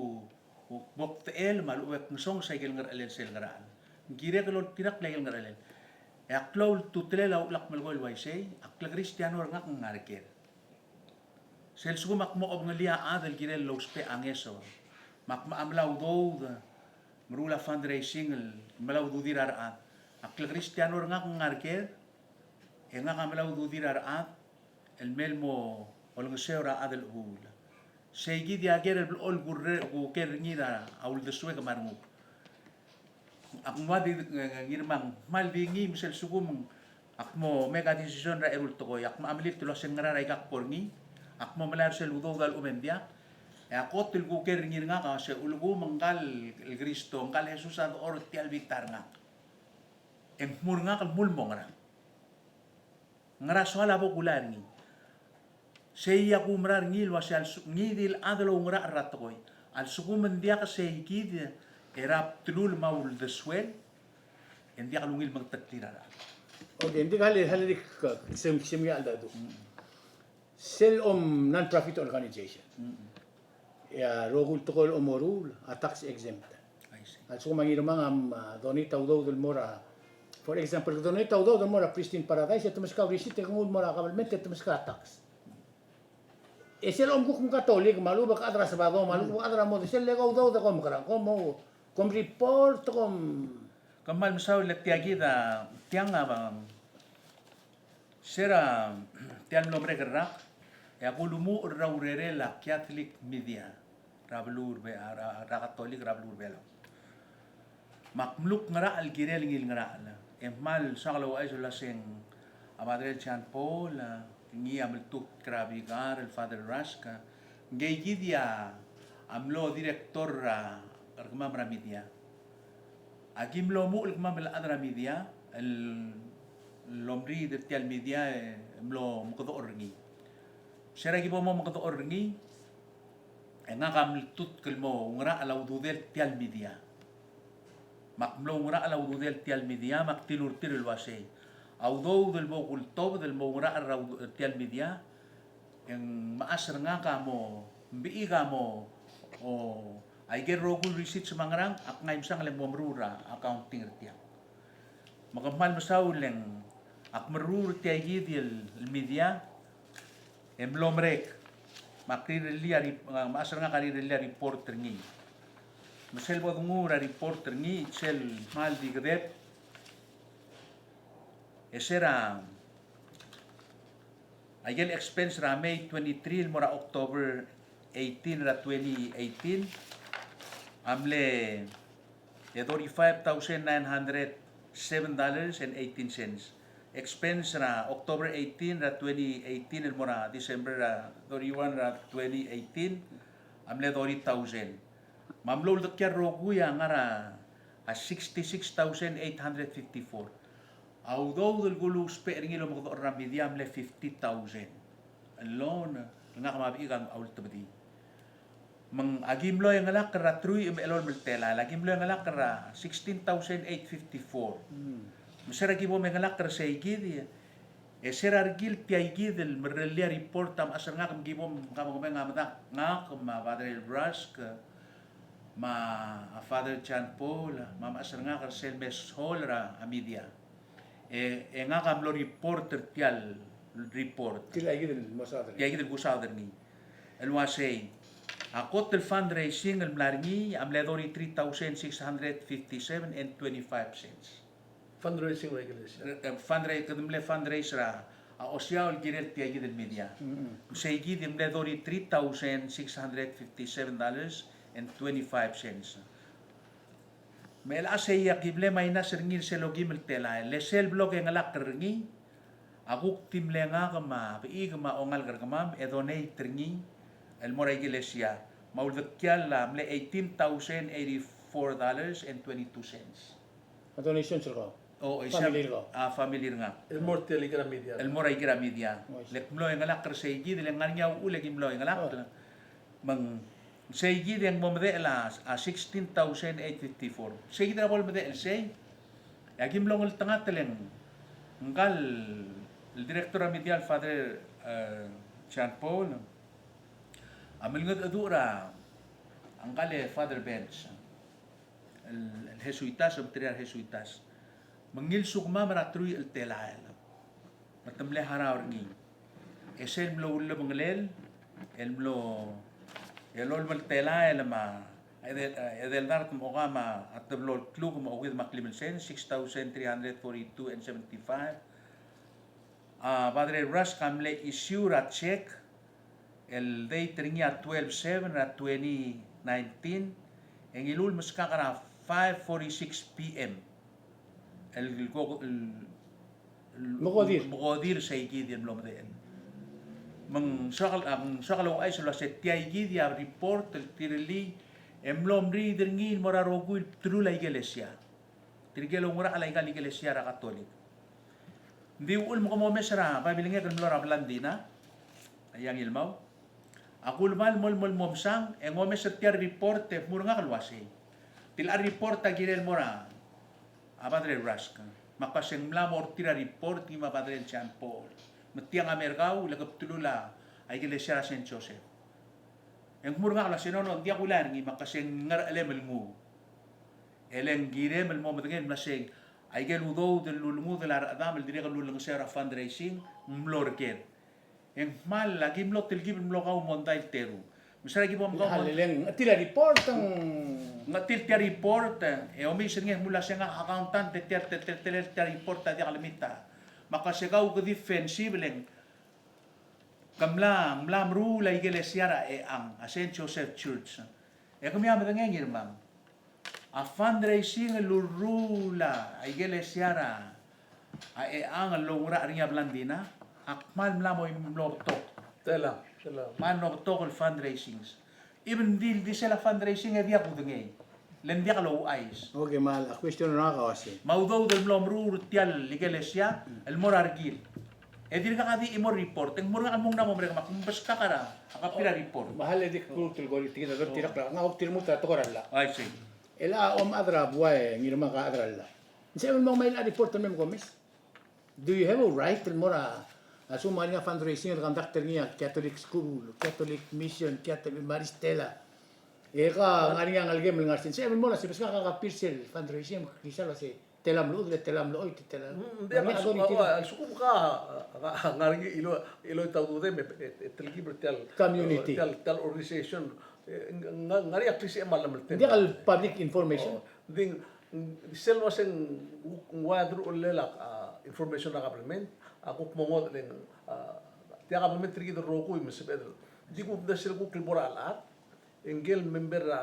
ku, bo kdechel me a lechub e kngesonges aike el ngerchelel sel ngerachel. Ng kirek el oltirakl aike el ngerchelel. E a klou el tutelel a uchul ak melekoi el uaisei, a klekristiano er ngak ng ngar er ked. Sel lsekum ak mo obengelii a chad el kirel el ousbech a ngeso, me ak mla udoud, meruul a fundraising el mla ududir a rechad. A klekristiano er ngak ng ngar er ked, e ngak a mla ududir a rechad el mei el mo olengeseu er a chad el chebuul. Sei kid a ker el blechoel el kuker er ngii er a uldesuek me a renguk. Ak mo di, ng-, ng-, ngii me ng kmal di ngii me sel lsekum ak mo make a decision er a eru el tekoi, ak mo melilt el uase ng ngera er aika ak bo er ngii, ak mo melai er sel udoud a lechub e ng diak, e a kot el kuker er ngii er ngak a uase ulekum ngka el Kristo, ngka el Jesus a dechor er tia el bita er ngak. E ng dmu er ngak el dmu el mo ngerang. Ngera soal a bo kulai er ngii? Sei a kumerang er ngii el uase a lse-, ngii di el chad el oungerachel er a tekoi. A lsekum ng diak sei kid er a bdelul me a uldesuel, e ng diak lungil mengetaklir a rechad. Okay, ng di kmal, kmal di, uh, sem, sem ia alda du. Mm. Sel om non-profit organization. Mm. E a rokui el tekoi el omoruul a tax exempt. I see. A lsekum a Ngirmang a, a donate a udoud el mo er a, for example, donate a udoud el mo er a Pristine Paradise, e te meskau a receipt e ke nguu el mo er a government e te meskau a tax. E sel omkuk me Katolik, me a lechub e ke chad er a Sabado, me a lechub e ke chad er a Mode, sel leko udoud e kom mekerang, kom mo, kom report, kom. Kmal mesaul e tia kid a, tiang a, ba, se er a, tia el mlo merek el rak, e a kulumuchel er a urerel a Catholic media er a beluu er a Be-, er a, er a Katolik er a beluu er a Belau. Me ak mluk ngerachel el kirel ngii el ngerachel. E kmal soak el ouchais el uaseng a Padre John Paul, a, ngii a mle tuobed er a bikar el Father Rusk, a, ngii kid a mlo director er a, er kemam er a media. Aki mlo muchel kemam el chad er a media, el, el omriid er tia el media, e mlo mekedechor er ngii. Se er a ki bo mo mekedechor er ngii, e ngak a mle tutk el mo oungerachel a ududel tia el media. Me ak mlo oungerachel a ududel tia el media, me ak dilu er tir el uasei. A udoud el bo kultobed el mo oungerachel er a ud-, tia el media, e ng mechas er ngak a mo, ng bechik a mo, o, aike el rokui el receipts me a ngerang, ak ngmai msang e le ng mo meruul er a accounting er tiang. Me ke kmal mesaul e ng ak meruul er tia kid el, el media, e mlo merek. Me ak rirellii a rep-, a, mechas er ngak a rirellii a report er ngii. Me sel bo denguu er a report er ngii, sel kmal di kedeb, e se er a Aike el expense er a May twenty-three el mo er a October eighteen er a twenty eighteen a mle e thirty-five thousand nine hundred seven dollars and eighteen cents. Expense er a October eighteen er a twenty eighteen el mo er a December er a thirty-one er a twenty eighteen a mle thirty thousand. Me a mlo uldekial el rokui a ngar er a sixty-six thousand eight hundred fifty-four. A udoud el kulousbech er ngii el omekedechor er a media a mle fifty thousand. El loan, el ngak me a bechik a ultebedii. Me ng aki mlo engelakl er a truich me a elolem el telael, aki mlo engelakl er a sixteen thousand eight fifty-four. Mm. Me se er aki bo mengelakl er seikid, e se er a rekil tiaikid el merellii a report a mechas er ngak me ki bo mkabong me ng a medakt ngak me a Padre Rusk, me a Father John Paul, me a mechas er ngak er sel mle soal er a media. E, e ngak a mlo report er tial report. Tiaikid el mo saod er ngii. Tiaikid el kusaod er ngii. El uasei, a kot el fundraising el mla er ngii a mle thirty-three thousand six hundred fifty-seven and twenty-five cents. Fundraising er a ikelesia. Re-, e, fundra-, kede mle fundraise er a, a osiau el kirel tiaikid el media. Mm-mm. Seikid el mle thirty-three thousand six hundred fifty-seven dollars and twenty-five cents. Me chelecha sei aki mle minus er ngii er sel okeim el telael, le sel blo kengelakl er ngii, a kuk di mle ngak me a bechik me a ongalek er kemam e donate er ngii el mo er a ikelesia. Me a uldekial a mle eighteen thousand eighty-four dollars and twenty-two cents. A donation er kau? O, isei. Family er kau? A family er ngak. El mo er tia el Ikera Media. El mo er a Ikera Media. O, isei. Le ak mlo engelakl er seikid, le ng ngar er ngii a uchul e ki mlo engelakl. O. Me ng seikid e ng mo medechel a, a sixteen thousand eight fifty-four. Seikid er a bo lemedechel sei, e aki mlo ngeltengat el ng, ngka el director er a media el Father, e, John Paul a mlengedecheduch er a ngka el Father Benz, el, el Jesuitas, obengterir a Jesuitas. Me ng ngilsukemam er a truich el telael. Me te mle harau er ngii. E sel mlo ulebengelel el mlo, elolem el telael me a edei, edei el dart me a oka me a teblo el kluk me a okeuid me a klim el sens, six thousand three hundred forty-two and seventy-five. A Padre Rusk a mle issue er a check el date er ngii a twelve seven er a twenty nineteen, e ngiluu el meskak er a five forty-six P M. El, el, el, el mekodir. Mekodir seikid el mlo medechel. Me ng soak el, a, ng soak el ouchais el uase tiaikid a report el tirellii e mlo mriid er ngii el mo er a rokui el bdelul a ikelesia. Tirke el oungerachel aika el ikelesia er a Katolik. Ng di uchul me kom omes er a babilngek el mlo er a Blandina, a Ngirmang. A kulebal mo, mo, mo msang, e ng omes er tia el report e mo er ngak el uasei. Tilecha el report a kirel mo er a, a Padre Rusk. Me ak uase ng mla mo er tir a report, ngii me a Padre John Paul. Me tiang a mer kau, le ke bdelul a ikelesia er a Saint Joseph. E ng mo er ngak el uase no, no, ng diak kulai er ngii, me ak uase ng ngerchelem el nguu. E le ng kirem el mo medengei el mla sei, aike el udoud el lulengudel a rechedam el dirrek el lulengeseu er a fundraising, ng mlo er ker. E ng kmal, aki mlo telkib el mlo kau mondai el teru. Me se er a ki bo mkau mondai. Ng chetil a report, ng chetil tia report, e omes er ngii e ng mla se ngak a accountant e tia, tia, tia, tia, tia report a diak lemita. Me ak uase kau ke defensive e le ng ke mla, mla meruul a ikelesia er a Echang, a Saint Joseph Church. E kemiu a medengei, Ngirmang, a fundraising el lurruul a ikelesia er a Echang el loungerachel er ngii a Blandina, a kmal mla mo mlo betok. Telang, telang. Kmal mlo betok el fundraisings. Even di, di sel a fundraising e diak kudengei. Le ng diak louchais. Okay, me a question er ngak a uase, me a udoud el mlo meruul er tia el ikelesia el mo er a rekil, e dirkak a di chimo el report, e ng mo er ngak el mo ngera mo merek, me ak mbeskak er a copy er a report. Me a le di kuk el kora tia kid a dirk, ngak a kuk di remurt er a tekoi er a llach. I see. E le a chomechad er a buai, Ngirmang, a chad er a llach, ng sebechem el mo ngmai a report el mei me kom omes? Do you have a right el mo er a, a lsekum ng ngar er ngii a fundraising el conduct er ngii a Catholic school, Catholic mission, Catholic Maris Stella, e ke ngar er ngii a ngelekem el ngar sei, ng sebechem el mo er a, se beskak a copy er sel fundraising, me kisa el uase telam el chudel, telam el oit, telam. Mm, ng diak, a lsekum, a lsekum ke, a, a, ngar er ngii el, el oit a ududem e, e, e telkib er tia el community, tia el, tia el organization, e, ng, ng, ngar er ngii a klisichel me a llemeltem. Ng diak el public information. Oh, ng di, ng, sel uase ng, ng ua deruchellel a, a, information er a government, a kuk mo ngodech el, a, tia government er kid el rokui me sebeched el di kuk mda sel kuk el bo er a chelechad, e ngike el member er a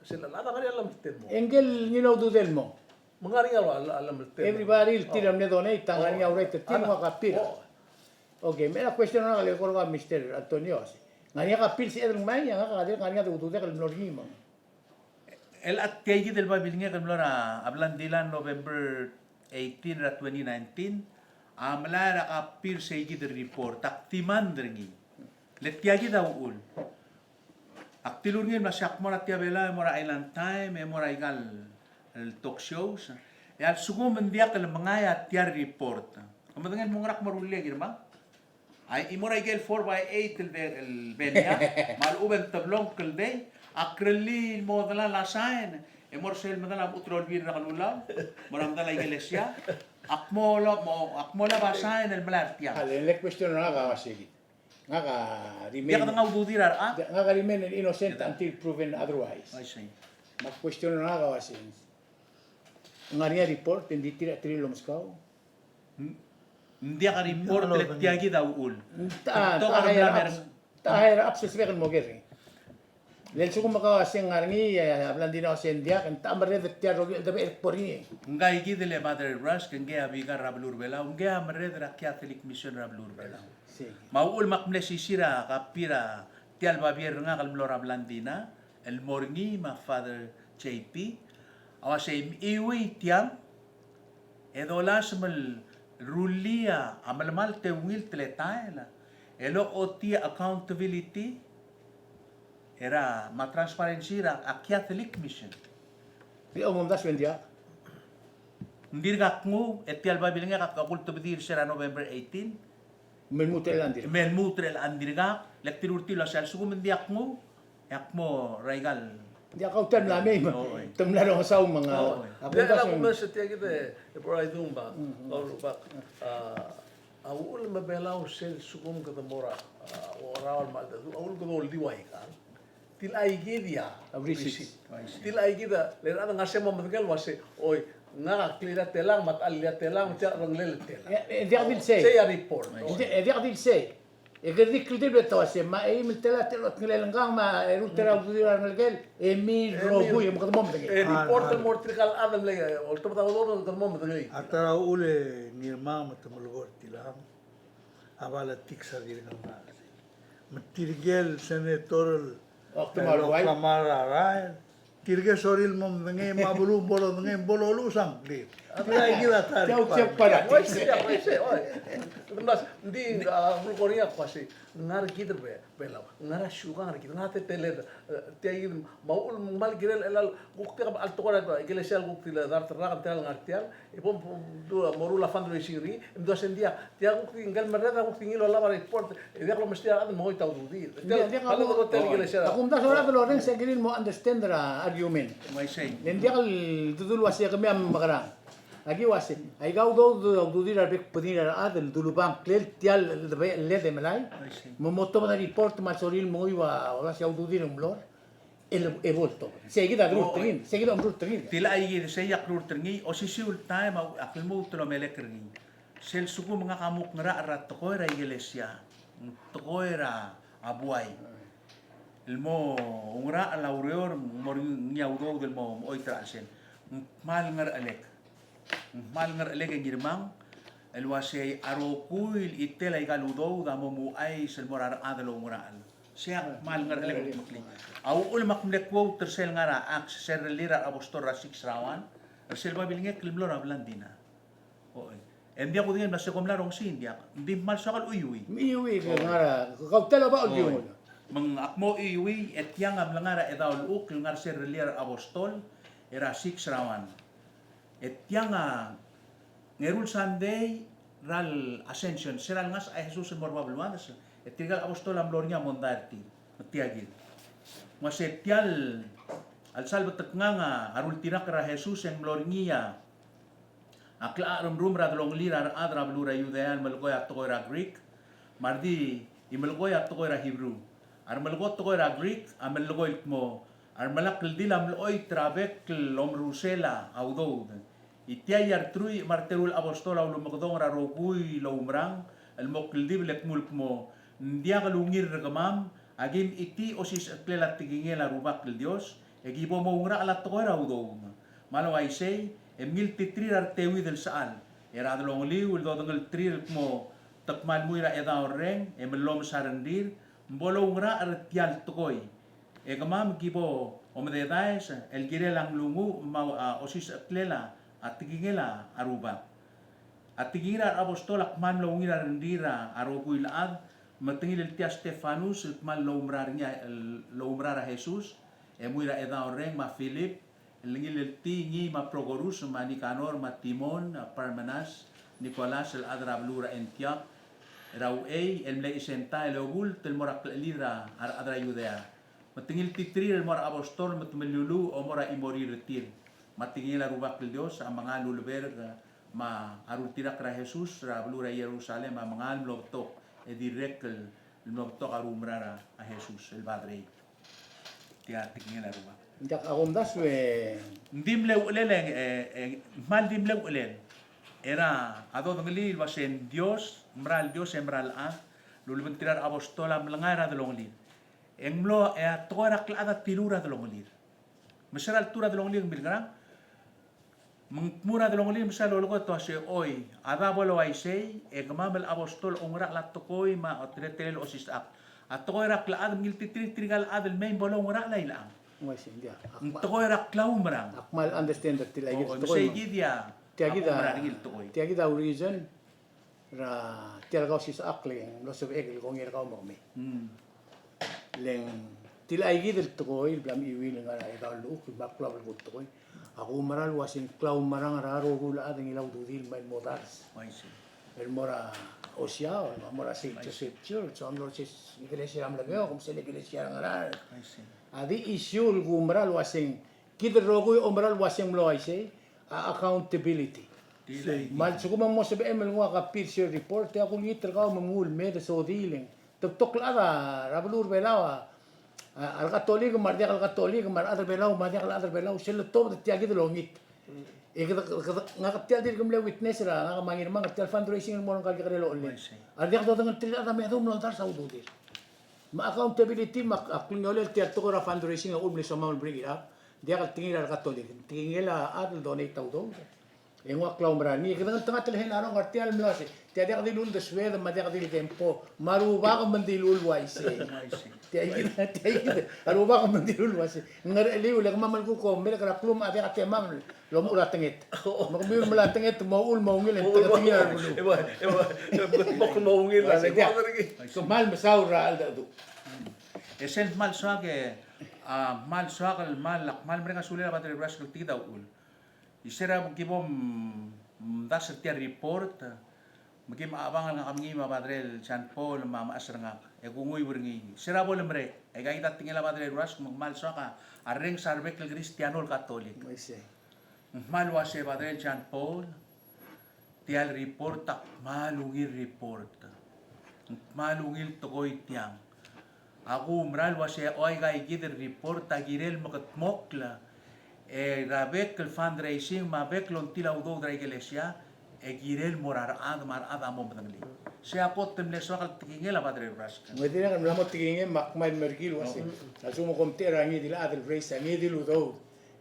sel chelechad a ngar er ngii a llemeltem el mo. E ngike el ngilai a ududel el mo. Me ng ngar er ngii a llemeltem el mo. Everybody el tir a mle donate a ngar er ngii a right er tir el mo copy er a. Oh. Okay, me a question er ngak el eko er kau, Mister Antonio, se ng ngar er ngii a copy el sebeched el ngmai, e a ngak a dirk ngar er ngii a ududek el mlo er ngii me ng. El a tia kid el babilngek el mlo er a Blandina November eighteen er a twenty nineteen, a melai er a copy er sei kid el report, ak demand er ngii. Le tia kid a uchul. Ak dilu er ngii el mla se ak mo er a Tia Belau, e mo er a Island Time, e mo er aika el talk shows. E a lsekum ng diak el mengai a tia el report, ke medengei el mo ngera ak mo rullii, Ngirmang? Ai, e mo er aike el four by eight el be-, el benia, me a lechub e ng teblong el dei, ak rellii el mo delal a sign, e mo er sel medal a mechut el Olbiil er a Kelulau, mo er a medal a ikelesia, ak mo lo-, mo, ak mo lab a sign el melai er tiang. A le, le question er ngak a uase kid. Ngak a remain, diak dengai a ududir a rechad. Ngak a remain innocent until proven otherwise. I see. Me a question er ngak a uase, ng ngar er ngii a report, e ng di tir a, tir el omeskau? Ng diak a report, le tia kid a uchul. Ng ta, ta higher ups, ta higher ups el sebechek el mo ker. Le lsekum e kau a se ng ngar er ngii, e a Blandina a se ng diak, ng ta merreder er tia el rokui el debechel el kbo er ngii. Ngka kid el Mother Rusk, ngke a bikar er a beluu er a Belau, ngke a merreder er a Catholic Mission er a beluu er a Belau. Me a uchul me ak mle sisir a copy er tia el babier er ngak el mlo er a Blandina el mo er ngii me a Father J P, a uase mechiuii tiang e dolasem el rullii a melemalt e ungil teletael el ochotii a accountability er a, me a transparency er a Catholic Mission. Ng di omdasu e ng diak. Ng dirkak nguu, e tia el babilngek a kuk ultebedii er se er a November eighteen. Me lmuut er chelechang dirkak. Me lmuut er chelechang dirkak, le ak dilu er tir el uase a lsekum ng diak nguu, e ak mo er aika el. Ng diak, kau te mla mei me te mla rongesau me ng. Ng diak, a kumes e tia kid e, e bo er a idung me a, kau rubak. A, a uchul me a Belau sel lsekum kede mo er a, a, Oreor me a cheldecheduch, a uchul kede oldiu aikang. Tilecha kid a receipt. Tilecha kid a, le rechad a ngar sei me a medengei el uase, oi, ngak a clear a telang, me a techall a telang, me tia a rengelel a telang. E, e, diak di el sei. Sei a report. E, di, e, diak di el sei. E kede di kldibel e te uase, me a eim el tela, tela, ngelel ngkang, me a eru el tela, ududir a rengelekel, e mei el rokui, e me kede mo medengei. E report el mo er tirka el chad el mle, oltobed a udoud, kede mo medengei. A ta er a uchul e Ngirmang me te melekoi er tiang. A politics a dirk ngar. Me tirke el senator el, el oklemam a rael, tirke sorir el mo medengei, me a beluu bo lodengei, bo loluches a ngklir. Tia kid a ta requirement. Oi, oi, oi. Ng di, a, ng kuk er ngii a kmo sei, ngar er kid er a Be-, Belau, ngar er a siukang er kid, ngar er a teletelel, e, tia kid, me a uchul me ng kmal kirel el, el, kuk tia el tekoi er a ikelesia el kuk di le dart el rak, tia el ngar tiang, e bo, bo, du, mo ruul a fundraising er ngii, e mdu a sei ng diak, tia kuk di ngike el merreder a kuk di ngilai a lab er a report, e diak lomesterir a rechad el mengoit a ududir. Tia, diak, diak, a kuk, tia el ikelesia. A kumdasu a rechad el orrenges e kirir el mo understand er a argument. Uaisei. Le ng diak el dodul ua se kemiu a mekerang. Aki ua se, aika udoud a ududir a rebek el bedengir a rechad el dulubang klel tia el debe, el led e melai. Uaisei. Me mo tobed a report me a lsorir el menguiu a ua se a ududir el mlo er. E le, e bo el tobed. Sei kid a rurt er ngii, sei kid a omrurt er ngii. Tia kid, sei a rurt er ngii, osisiu el taem a, a kmal lmuut el omelek er ngii. Sel lsekum ngak a mo kngerachel er a tekoi er a ikelesia, tekoi er a buai, el mo oungerachel a ureor, ng mo er ngii a udoud el mo, mo oit er a chelsel. Ng kmal ngerechelek. Ng kmal ngerechelek e ngirmang, el ua sei a rokui el chitel aika el udoud a mo mouchais el mo er a rechad el oungerachel. Sei a kmal ngerechelek el kmeklii. A uchul me ak mle quote er sel ngar er a Acts, sel rellii er a apostol er a six er a one, er sel babilngek el mlo er a Blandina. Oi. E ng diak kudengei el mla se kom mla rongesii, ng diak. Ng di kmal soak el chuiuii. Chuiuii, ke ngar er a, kau tia el oba el di ungil. Me ng ak mo chuiuii, e tiang a mle ngar er a Chedaol Llechukl, ngar er sel rellii er a apostol, er a six er a one. E tiang a, ng eru el Sunday er a Ascension, se er a lengasech a Jesus el mo er a bab el ua, e tirka el apostol a mlo er ngii a mondai er tir. Me tia kid. Me se tia el, a lsal betekngang a rultirakl er a Jesus e ng mlo er ngii a a klechacharmrumel er a delongelir a rechad er a beluu er a Judea el melekoi a tekoi er a Greek, me a redil el melekoi a tekoi er a Hebrew. A remelekoi a tekoi er a Greek a melekoi el kmo, a remelai a kldil a mlechoit er a bek el omerusel a udoud. E tia a reteruich me a reteru el apostol a ulemekedong er a rokui el oumerang el mo kldibel e kmu el kmo, ng diak lungil er kemam, aki mechitechut a osisecheklel a tekingel a Rubak el Dios, e ki bo moungerachel a tekoi er a udoud. Me a le uaisei, e mngiltiterir a reteuid el sechal, er a delongeliu el dodengelterir el kmo, te kmal mui er a Chedaol Reng, e mellomes a rengrir, me bo loungerachel er tia el tekoi. E kemam ki bo omededaes el kirel a nglunguuch me a, a, osisecheklel a tekingel a Rubak. A tekingir a reapostol a kmal mlo ungil a rengrir a rokui el chad, me te ngiltii a Stefanus el kmal loumera er ngii a, loumera er a Jesus, e mui er a Chedaol Reng me a Philip, el ngiltii ngii me a Prokorus me a Nikanor me a Timon, a Parmenas, Nikolas el chad er a beluu er a Antiok, er a uchei el mle Gentile el obult el mo er a klechelid er a rechad er a Judea. Me te ngiltiterir el mo er a apostol me te meluluuch el mo er a chimorir er tir. Me a tekingel a Rubak el Dios a mengal uleberk me a rultirakl er a Jesus er a beluu er a Jerusalem a mengal mlo betok, e dirrek el mlo betok a ruumera er a Jesus el baderei. Tia tekingel a Rubak. Ng diak a kumdasu e. Ng di mle uchelel e, e, e, kmal di mle uchelel. Er a dodengelii el ua se ng Dios, mera el Dios e mera el chad, el ulebengterir a reapostol a mlengai er a delongelir. E ng mlo, e a tekoi er a klechad a tiluu er a delongelir. Me se er a ltuu er a delongelir ng milkerang, me ng tmuu er a delongelir me sel lolekoi e te uasei, oi, a da bo le uaisei, e kemam el apostol oungerachel a tekoi me a teletelel a osisechakl. A tekoi er a klechad me ngiltiterir tirka el chad el mei me bo loungerachel a ilechang. Uaisei, ng diak. Ng tekoi er a klaumerang. Ak kmal understand er tia el tekoi. Sei kid a, tia kid a, tia kid a reason er a tia el kausisechakl e ng mlo sebechek el kongei er kau me kemiu. Mm. Le ng tilecha kid el tekoi el bla mechiuii el ngar er a Chedaol Llechukl me a klou el tekoi. Ak oumera el ua se ng klaumerang er a rokui el chad el ngilai a ududir el mei el mo dars. I see. El mo er a Osiaol, el mo er a Saint Joseph Church, el mo er a ikelesia er a Melekeok, me sel ikelesia er a Ngaraard. I see. A di issue el kuumera el ua se ng kid el rokui a oumera el ua se ng mlo uaisei, a accountability. Me a lsekum ng mo sebechem el nguu a copy er sel report, e a kulengit er kau me mnguu el mei e sodii e le ng. Te betok el chad er a beluu er a Belau a, a, a rekatolik me a rediak el katolik, me a rechad er a Belau me a rediak el chad er a Belau, sel letobed e tia kid el omit. E kede, kede, ngak tia el dirk mle witness er a, ngak me a Ngirmang er tia el fundraising el mo er ngka el kekerei el ochellel. A rediak dodengelterir a rechad a me a dmu el mlo dars a ududir. Me a accountability, me a, a klengiolel tia el tekoi er a fundraising a uchul me ng soam el bring it up. Diak el tekingel a rekatolik, tekingel a chad el donate a udoud. E ng ua klaumerang er ngii, kede ngeltengat el henaron ngar tia el mlo uasei, tia diak di luul desued me a diak di lekempo, me a Rubak me ng di luul uaisei. Tia ikid, tia ikid, a Rubak me ng di luul uaisei. Ngercheliu, le kemam el kuk omerek er a klumech a diak a temam el omuchel a tenget. Me kemiu el mla tenget, mo uchul mo ungil e ng tekingel a beluu. Mo uchul mo ungil. Uaisei, tia. Kmal mesaul er a cheldecheduch. E sel kmal soak e, a, kmal soak el kmal, kmal mereng a sulel a Padre Ruaskl el tia kid a uchul. Isei er a ki bo mdasu er tia el report, me ki mchabang el ngak me ngii me a Padre el John Paul me a mechas er ngak, e kunguiu er ngii. Isei er a bo lemerek, e aika kid a tekingel a Padre Ruaskl me kmal soak a rrenges a rebek el Kristiano el Katolik. Uaisei. Ng kmal uasei, Padre el John Paul, tia el report a kmal ungil report. Ng kmal ungil tekoi tiang. Ak oumerang el uasei, o aika kid el report a kirel mekedmokl, e a bek el fundraising me a bek el ongtil a udoud er a ikelesia, e kirel mo er a rechad me a rechad a mo medengelii. Sei a kot el mle soak el tekingel a Padre Ruaskl. Me dirrek el mla mo tekingem me ak kmal merkii el uasei, a lsekum kom mtechir a ngii di el chad el raise a ngii di el udoud,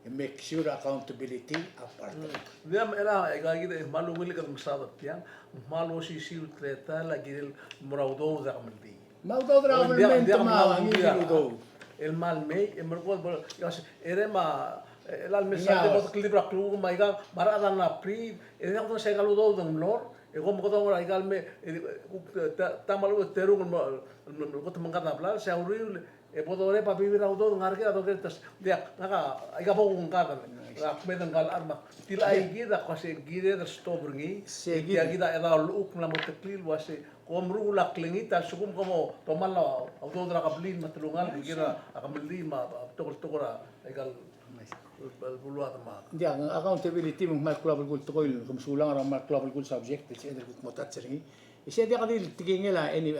e make sure accountability a part er ngii. Ng diak, me a aika kid a kmal ungil el kede mesaod er tiang, ng kmal osisiu el teletael a kirel mo er a udoud er a kemeldiil. Me a udoud er a government me a ngii di el udoud. El kmal mei, e merekong, e a se, e re me a, e, el mesa, e bo dekeldibel a klukuk me aika, me a rechad a mla priv, e diak kudengei se aika el udoud a mlo er, e kom mekedong er aika el me, e, kuk, te, te, te kmal ua terung el mo, el mo, el mo kot el mengkad a blals, e a uriul, e bo dorep a bebil er a udoud, ngar er kid a doker el ta se, diak, ngak a, aika bo kuk ngkad, a kmeed ngka el chad me a, tia aika kid a kmo se kired el stop er ngii, sei kid. Tia kid a chedaol llechukl el mla mo teklii el uasei, kom meruul a klengit a lsekum kom mo tomall a udoud er a kebliil me a telungalek el kirel a kemeldiil me a betok el tekoi er aika el beluad me a. Diak, accountability me ng kmal klou a belkul tekoi el kemesulang er a kmal klou a belkul subject, e sebeched el kuk mo touch er ngii. E sei diak di le tekingel a, any, a,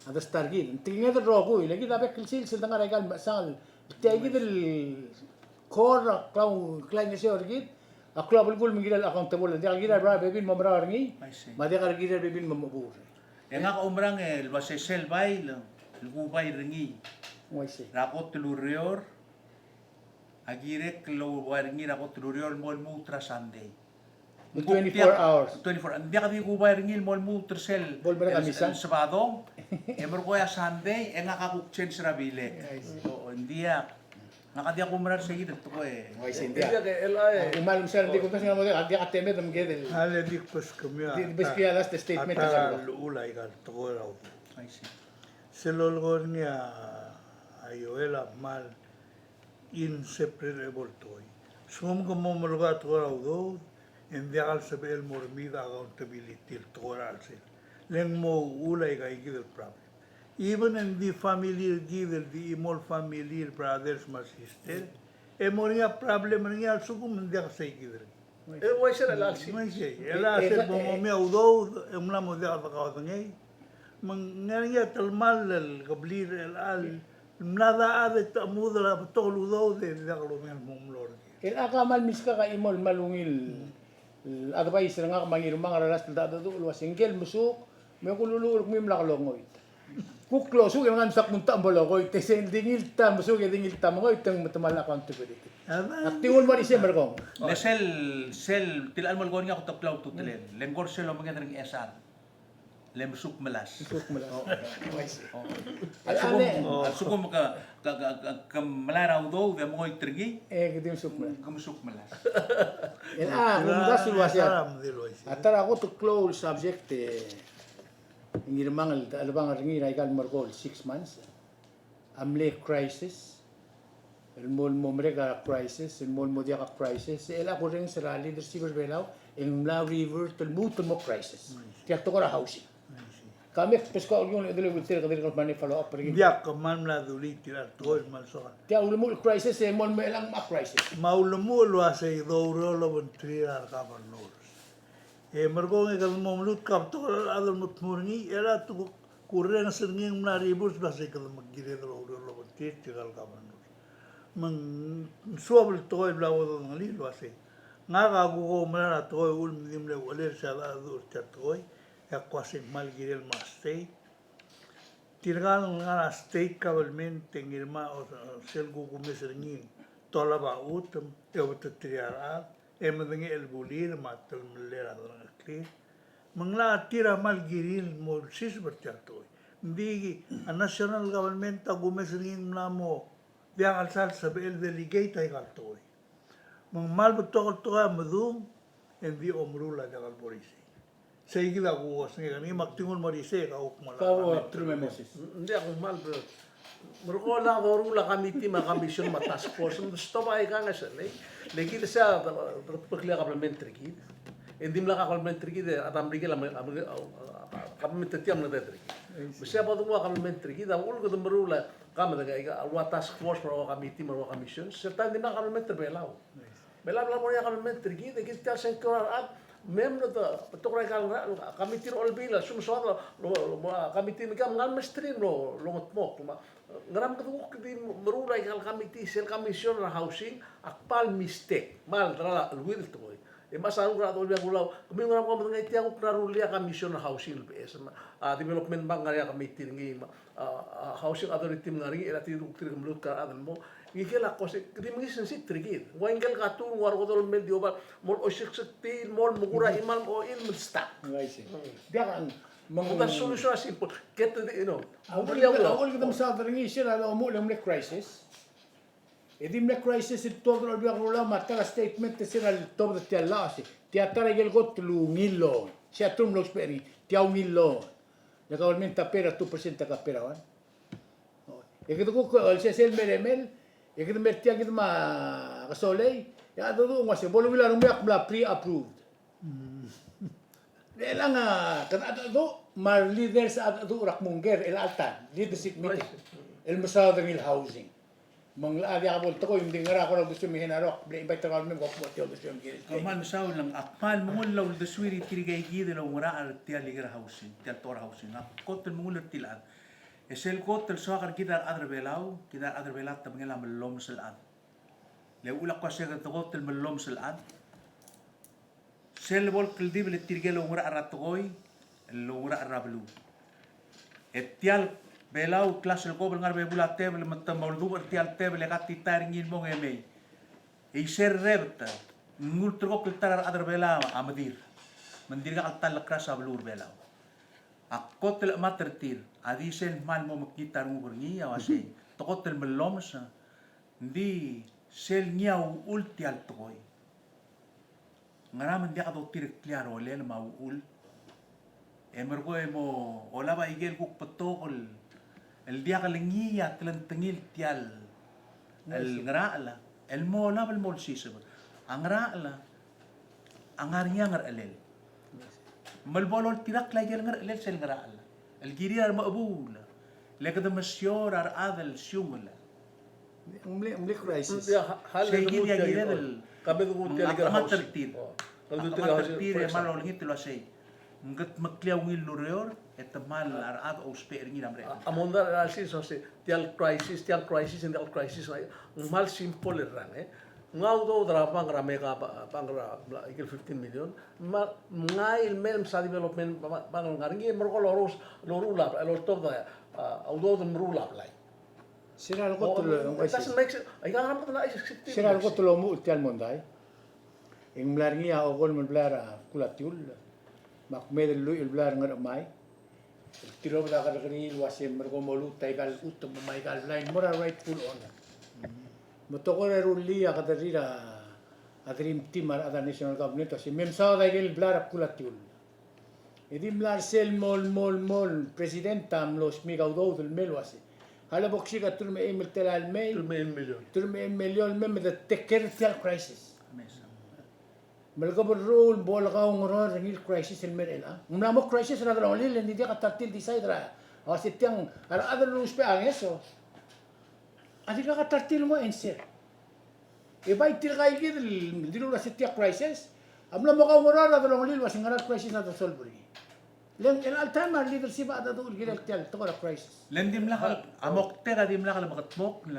a desta er kid. Ng tekinged el rokui, le kid a bek el sils el dengar er aika el mechesang el tia kid el core er a klau, klaingeseu er kid, a klou a belkul me ng kirel accountable, diak el kirel a bebil el mo merau er ngii, me a diak el kirel a bebil el mo mechebur. E ngak a oumerang el uasei sel bai el, el kubai er ngii. Uaisei. Er a kot el ureor, a kirek el kubai er ngii er a kot el ureor el mo lmuut er a Sunday. Twenty-four hours. Twenty-four. Ng diak di kubai er ngii el mo lmuut er sel, bo lemerek a misa, el Sabadong, e merekong e a Sunday, e ngak a kuk change er a bilek. Uaisei. O, ng diak. Ngak a diak kumerang er sei kid el tekoi. Uaisei, ng diak. Ng diak el, a, e. Kmal mesaul, ng di kumdasu e ng mo diak, diak a temed me kede. A le di kbeskemiu a, di, di kbeskemiu a last statement er a llechul aika el tekoi er a udoud. Uaisei. Sel lolekoi er ngii a Joel a kmal inseparable el tekoi. Lsekum ke mo melekoi a tekoi er a udoud, e ng diak el sebechel el mo er ngii a accountability el tekoi er a chelsel. Le ng mo uchul aika kid el problem. Even e ng di family er kid el di chimo el family el brothers me a sister, e mo er ngii a problem er ngii a lsekum ng diak sei kid er ngii. E uaisei er a chelsel. Uaisei, e a chelsel bo mo mei a udoud, e ng mla mo diak dekaodengei. Me ng ngar er ngii a telemall el kebliil er chelecha el mla dechad e te chemudel a betok el udoud e diak lomei el mo mlo er ngii. E a kmal milskak a chimo el kmal ungil el advice er ngak me a Ngirmang er a last el cheldecheduch el uasei ngike el mesuk, me kululuchel kemiu me lak longoit. Kuk losuk e ng ngar msa kmo ng ta bo longoit, e sel di ngii el ta mesuk e di ngii el ta mengoit e ng metemall a accountability. Ak tingul mo er isei, merekong. Le sel, sel, tilecha el mo lekoi er ngii a kot el klou a ultutelel. Le ng kora sel omenged er a Ngchesar. Le mesuk melas. Mesuk melas. O, o. A lsekum, a lsekum ke, ke, ke, ke, ke melai er a udoud e mengoit er ngii. E, ke di mesuk melas. Ke mesuk melas. E a, kumdasu el uasei. A ta er a kot el klou el subject e Ngirmang el, el chelebangel er ngii er aika el merekong el six months a mle crisis, el mo, el mo merek a crisis, el mo, el mo diak a crisis, e chelecha kurrenges er a leadership er a Belau, e ng mla revert el lmuut el mo crisis. Tia el tekoi er a housing. Ka me kbeskau el kmo ng di le ultir, kede kmal follow up er ngii. Diak, kmal mla dulii tia el tekoi el kmal soak. Tia ulemuchel el crisis, e mo, el mo chelechang me a crisis. Me a ulemuchel el uasei doureor el obengterir a regovernors. E merekong e kede mo melutk a betok el chad el mo tmuu er ngii, e a ta el kurrenges er ngii e ng mla revert el uasei kede mo kired el oureor el obengterir tirka el governor. Me ng suobel el tekoi el bla bo dodengelii el uasei, ngak a kuk oumerang er a tekoi el uchul me di mle uchelel se a cheldecheduch er tia el tekoi, e ak uasei ng kmal kirel mo er a state. Tirka el ngar er a state government e Ngirmang, o sel kuk kumes er ngii, tolab a chutem e obeteterir a rechad, e medengei el bulir me a telemellel a delengcheklir. Me ng locha tir a kmal kirir el mo olsiseb er tia el tekoi. Ng di a national government a kumes er ngii ng mla mo diak el sal sebechel delegate aika el tekoi. Me ng kmal betok el tekoi a medung, e ng di omeruul a diak el bo er isei. Sei kid a kuk osengek er ngii, me ak di nguu el mo er isei e kau kmal. Kau a, Moses. Ng diak, kmal be-, merekong a doruul a committee me a commission me a task force, me de stop aika el ngeso, le, le kid sei a de, de, de, a kabelment er kid. E ng dimlak a kabelment er kid, e a Merikel a, a, a, a kabelment er tia a mle de er kid. Me sei a bo denguu a kabelment er kid, a uchul kede meruul a, ka me de, a, a ua task force, me a ua committee, me a ua commission, se el taem dimlak a kabelment er Belau. Me a bla bo er ngii a kabelment er kid, e kid tia el sengkio er a rechad, me mlo de, betok er aika el ngerachel, a committee er a Olbiil a lsekum soad el, lo, lo, lo, a committee me kid a ngar er a mesterir el lo, longetmokl, me a, ngera me kede kuk di meruul aika el committee, sel commission er a housing, a kmal mistake, kmal delal a cheleuid el tekoi. E me a sel ngar er a Olbiil a kulau, kemiu ngera me kom medengei tia kuk ngar er a rullii a commission er a housing el beches, me a, a development bank ngar er ngii a committee er ngii, me a, a, a housing authority me ngar er ngii, e le tir a kuk dirk meluut a rechad el mo. Ngike el kmo se, kede di mengiis el state er kid. Ng ua ngike el katung, ng ua rekodol el mei el di oba, mo loiseksek tir, mo mekura a chimal, mo ochil, me ng stop. Ng uaisei. Diak, me ng, me ng solution a simple. Get the, you know, a uchul, a uchul kede mesaod er ngii, sel lomuchel e ng mle crisis. E di mle crisis el tuobed er a Olbiil er a Kelulau me a ta er a statement er sel tuobed er tia el llach, se tia ta er a ikel kot el ungil loan. Sei a term el lousbech er ngii, tia ungil loan. Le government a pay er a two percent, a ka pay er a one. E kede kuk, el sesei el meremel, e kede mer tia kid me a kesolei, e a dedu ng uase bo el ungil a rengmiu a kmal pre-approved. E chelechang a kede cheldecheduch me a re leaders a cheldecheduch er a kmo ngii er chelecha el taem, leadership meeting el mesaod er ngii el housing. Me ng locha diak bo el tekoi, me ng di ngera kora uldesuem e Genaro, ak mle invite er kau el mei me kom kmo tia uldesuem el kirel. Kmal mesaul, e ak kmal mengull a uldesuir tirkei kid el oungerachel er tia el ikel housing, tia el tekoi er a housing. Ak kot el mengull er tir el chad. E sel kot el soak er kid a rechad er a Belau, kid a rechad er a Belau a tebengel a mellomes el chad. Le uchul a kmo se kede kot el mellomes el chad, sel bo el kldibel e tirke el oungerachel er a tekoi, el oungerachel er a beluu. E tia el Belau, klas el kobel ngar er a bebul a tebel, me te mo oldubech er tia el tebel e katita er ngii el mong e mei. E isei el rebet, ng ulterekokl el ta er a rechad er a Belau a medir. Me ng dirkak el ta el kras a beluu er a Belau. A kot el chemat er tir a di sel kmal mo mekngit a renguk er ngii, a uasei, te kot el mellomes, ng di sel ngii a uchul tia el tekoi. Ngera me ng diak dotireklii a rolel me a uchul? E merekong e mo olab a ikel kuk betok el, el diak el ngii a telengtengil tia el, el ngerachel el mo olab el mo olsiseb. A ngerachel a ngar er ngii a ngerechelel. Me le bo loltirakl a ikel ngerechelel sel ngerachel el kirir a remechebuul, le kede mesiou er a rechad el siungel. Ng mle, ng mle crisis. Sei kid a kired el, a chemat er tir. A chemat er tir e kmal olengit el uasei, ng kudmeklii a ungil el ureor, e te kmal a rechad a ousbech er ngii er a merek. A mondai er a sils a uasei, tia el crisis, tia el crisis, tia el crisis, ng kmal simple el rang, e. Ng udoud er a bank er a Mega ba-, bank er a, ikel fifteen million, me ng mei el mei el msa development ba-, bank el ngar er ngii, e merekong el orus, loruul a, loltobed a, a udoud el meruul a blai. Sera el kot el, oh, it doesn't make sense. Aika ngar er a, sera el kot el omuchel tia el mondai. E ng mla er ngii a okolem el blai er a Kulatiull, me a kmeed el lluich el blai er a Ngerchemai. Tilobed a kerrekeriil el uasei merekong mo luut aika el chutem me aika el blai el mo er a rightful owner. Me te kora rullii a kederir a dream team a rechad er a national government el uasei me msaod aike el blai er a Kulatiull. E di mla er sel mo el, mo el, mo el president a mlo smiik a udoud el mei el uasei, a lebo ksiik a term el mei, term el million, term el million el mei me de take care er tia el crisis. Me le keberruu el bo lekaungeror er ngii el crisis el mei er chelechang. Ng mla mo crisis er a delongelir, e ng di diak a ta er tir el decide er a, a uasei tiang a rechad el lousbech a ngeso a dirkak a ta er tir el mo answer. E bai tirka kid el dilu el uasei tia crisis a mla mo kaungeror er a delongelir el uasei ngera el crisis a de solve er ngii. Le ng chelecha el taem a re leadership a cheldecheduch el kirel tia el tekoi er a crisis. Le ng dimlak el, a moktek a dimlak el mekedmokl,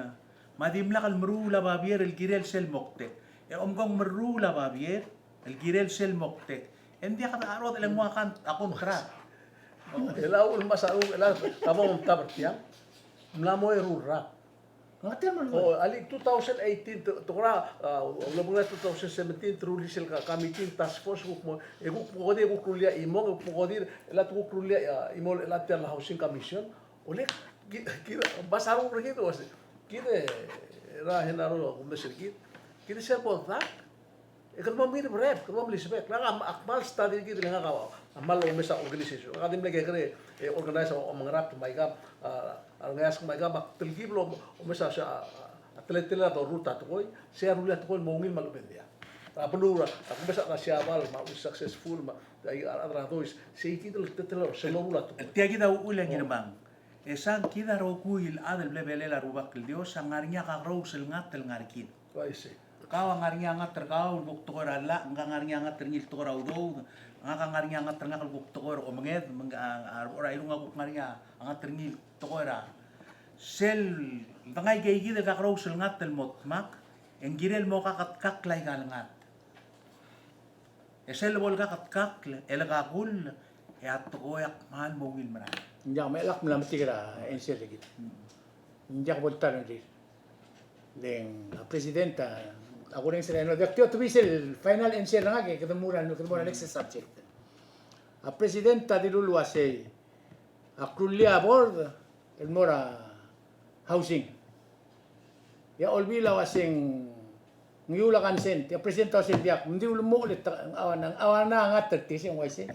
me a dimlak el meruul a babier el kirel sel moktek. E omko ng meruul a babier el kirel sel moktek, e ng diak a rodech el nguu a contract. Chelecha el mesa, chelecha el tabong, tab er tiang, mla mo eru el rak. Ng tia el mo. O, alii two thousand eighteen, te, te kora, a, ulebengel two thousand seventeen, te rullii sel ka, committee, task force, kuk mo, e kuk mo kodir, kuk rullii a chimong, e kuk mo kodir, e le te kuk rullii a, a, chimong, e le tia el housing commission. Ole, ki, ki, basarung er kid, uase, kid, e, er a Genaro, kumes er kid. Kid sel bo dak, e kede mo mei er a breb, kede mo mei er a sebek. Ngak a kmal study er kid, le ngak a kmal omes a organization. Ngak a di mle kekerei, e, organize a omengerakt me aikang, a, a rengeasek me aikang, me ak telkib el omes a, a, a teletelel a doruul a tekoi, sei a rullii a tekoi el mo ungil me a lechub e ng diak. A beluu er a, a kumes a Siabal, me a ungil successful, me a, a, a, a rechad er a Dois, sei kid el teletelel, sel loruul a tekoi. Tia kid a uchul e Ngirmang. E sang kid a rokui el chad el bla belel a Rubak el Dios a ngar er ngii a kakerous el ngat el ngar er kid. Uaisei. Kau a ngar er ngii a ngat er kau el kuk tekoi er a llach, ngak a ngar er ngii a ngat er ngii el tekoi er a udoud, ngak a ngar er ngii a ngat er ngak el kuk tekoi er a omenged, me ng, a, a, a, Irung a kuk ngar er ngii a ngat er ngii el tekoi er a. Sel dengai keikid el kakerous el ngat el mo dmak, e ng kirel mo kaketkakl aika el ngat. E sel bo lekaketkakl, e lekakull, e a tekoi a kmal mo ungil merael. Ng diak, me lak mla metik er a answer er kid. Mm. Ng diak bo el ta el rengrir. Le ng a president a, a kurrenges er a, no, diak, tia te be sel final answer er ngak e kede mo er a, kede mo er a next subject. A president a dilu el uasei, ak rullii a board el mo er a housing. E a Olbiil a uasei ng ngiul a consent, e a president a uasei ng diak, ng di ulemuchel e te, ng aua, ng aua a ngat er tir, sei ng uaisei.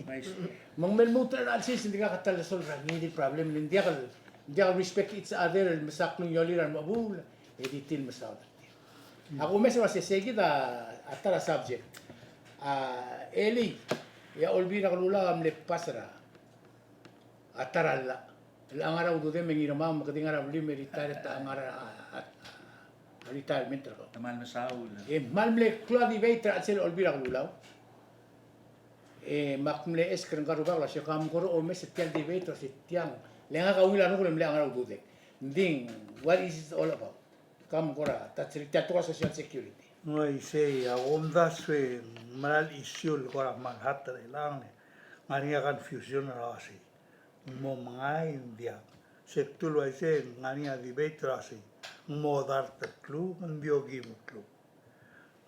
Me ng mei el lmuut er a chelecha el sils e ng dirkak a ta el lesol er a ngii di el problem, ng diak el, ng diak el respect each other el mesa klungiolel a remechebuul, e di tir el mesaod er tir. A kumes el uasei sei kid a ta er a subject. A elii, e a Olbiil er a Kelulau a mle pass er a a ta er a llach el ngar er a ududem e Ngirmang, me ke di ngar er a blim e retire, ta ngar er a, a, a, a retirement er kau. Te kmal mesaul. E kmal mle klou a debate er a chelsel a Olbiil er a Kelulau. E me ak mle ask er ngka el rubak el uasei, kam kora omes er tia el debate el uasei tiang? Le ngak a ungil a renguk el mle ngar er a ududek. Ng di, what is it all about? Kam kora, ta er tia el tekoi er a social security. Uaisei, a kumdasu e ng mera el issue el kora kmal hot er chelechang. Ng ngar er ngii a confusion er a uasei ng mo mengai, ng diak. Se kdu el uaisei, ng ngar er ngii a debate er a uasei ng mo dart el kluk, ng di okim el kluk.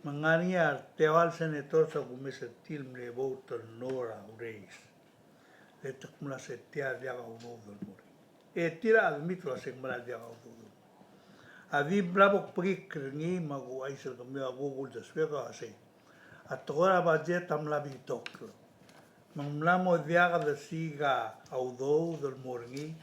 Me ng ngar er ngii a teua el senators a kumes er tir el mle vote el no er a raise. Le te kmo uasei tia a diak a udoud el mo er ngii. E tir a admit el uasei ng mera el diak a udoud el mo er ngii. A di bla bo kbekikl er ngii me a kuchais er kemiu a kuk uldesuek a uasei a tekoi er a budget a mla betok. Me ng mla mo diak desiik a udoud el mo er ngii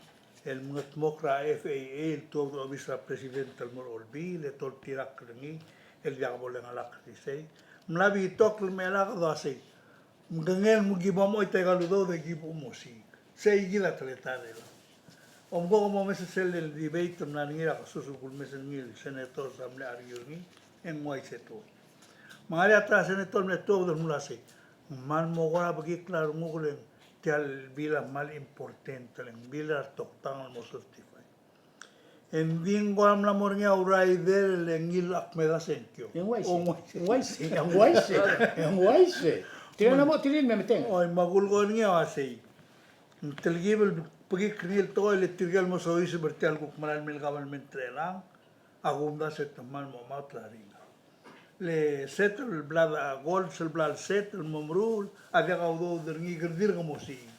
el mengedmokl er a F A A el tuobed er a obis er a president el mo er a Olbiil e toltirakl er ngii el diak bo lengelakl er isei. Ng mla betok el mei el kmo uasei, me kengei me ki bo mochoit aika el udoud e ki bo mosiik. Sei kid a teletael er chelechang. Omko ke momes er sel debate el mla er ngii er a kesus el kulemes er ngii el senators a mle argue er ngii, e ng uaisei e tuobed. Me ng ngar er ngii a ta er a senator el mle tuobed el mle uasei, ng kmal mo kora bekikl a renguk el ng tia el bill a kmal important, le ng bill er a retoktang el mo certify. E ng di ng kora mla mo er ngii a urider el ngii el ak meda sengkio. E ng uaisei. O, ng uaisei. Ng uaisei. Ng uaisei. Ng uaisei. Tirka el mo, tirka el me meteng. Oi, me a kulekoi er ngii a uasei, ng telkib el bekikl er ngii el tekoi le tirke el mo soiseb er tia el kuk mera el mei el government er chelechang, a kumdasu e te kmal mo mad er a ringel. Le set el bla, goals el bla el set el mo meruul a diak a udoud er ngii, ke dirk mo siik.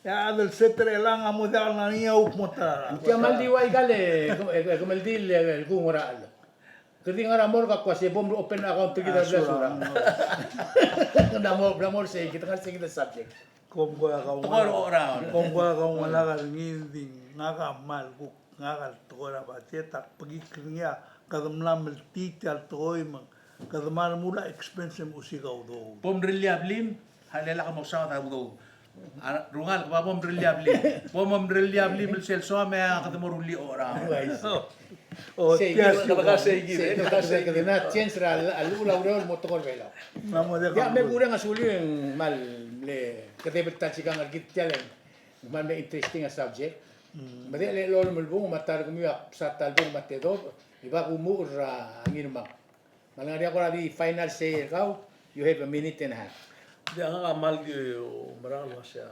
E a chad el set er chelechang a mo diak el ngar er ngii a kuk mo ta er a. Ng tia kmal di ua ikal e, e, e, kemeldiil el kung er a chad. Ke di ngar er a morgue a kuk uasei bo mle open account er kid er a bla sura. Ng mla mo, mla mo er sei, kid ngar er sei kid el subject. Kom ko a kau, kom ko a kau ngalek er ngii, ng di ngak a kmal kuk ngak el tekoi er a budget, ak bekikl er ngii a kede mla meltii tia el tekoi me kede mla remuul a expense e mosiik a udoud. Bo mrellii a blim, a lak mosaod a udoud. A, rungel, ke ba bo mrellii a blim. Bo mrellii a blim el sel soam e a kede mo rullii a orau. O, sei, tia kid, sei, sei, kid, sei, kid, kede mla change er a, a llechul a ureor el mo tekoi er a Belau. Ng mo diak. Ia, me kureng a suliu e ng kmal mle kedeb el ta el sikang er kid tia el kmal mle interesting a subject. Mm. Me de le lolem el bung me a ta er kemiu a bsa ta el bung me a tedobech, e ba kumuchel er a Ngirmang. Me a lengar er ngii a kora di final say er kau, you have a minute and a half. Diak, ngak a kmal di oumerang el uasei a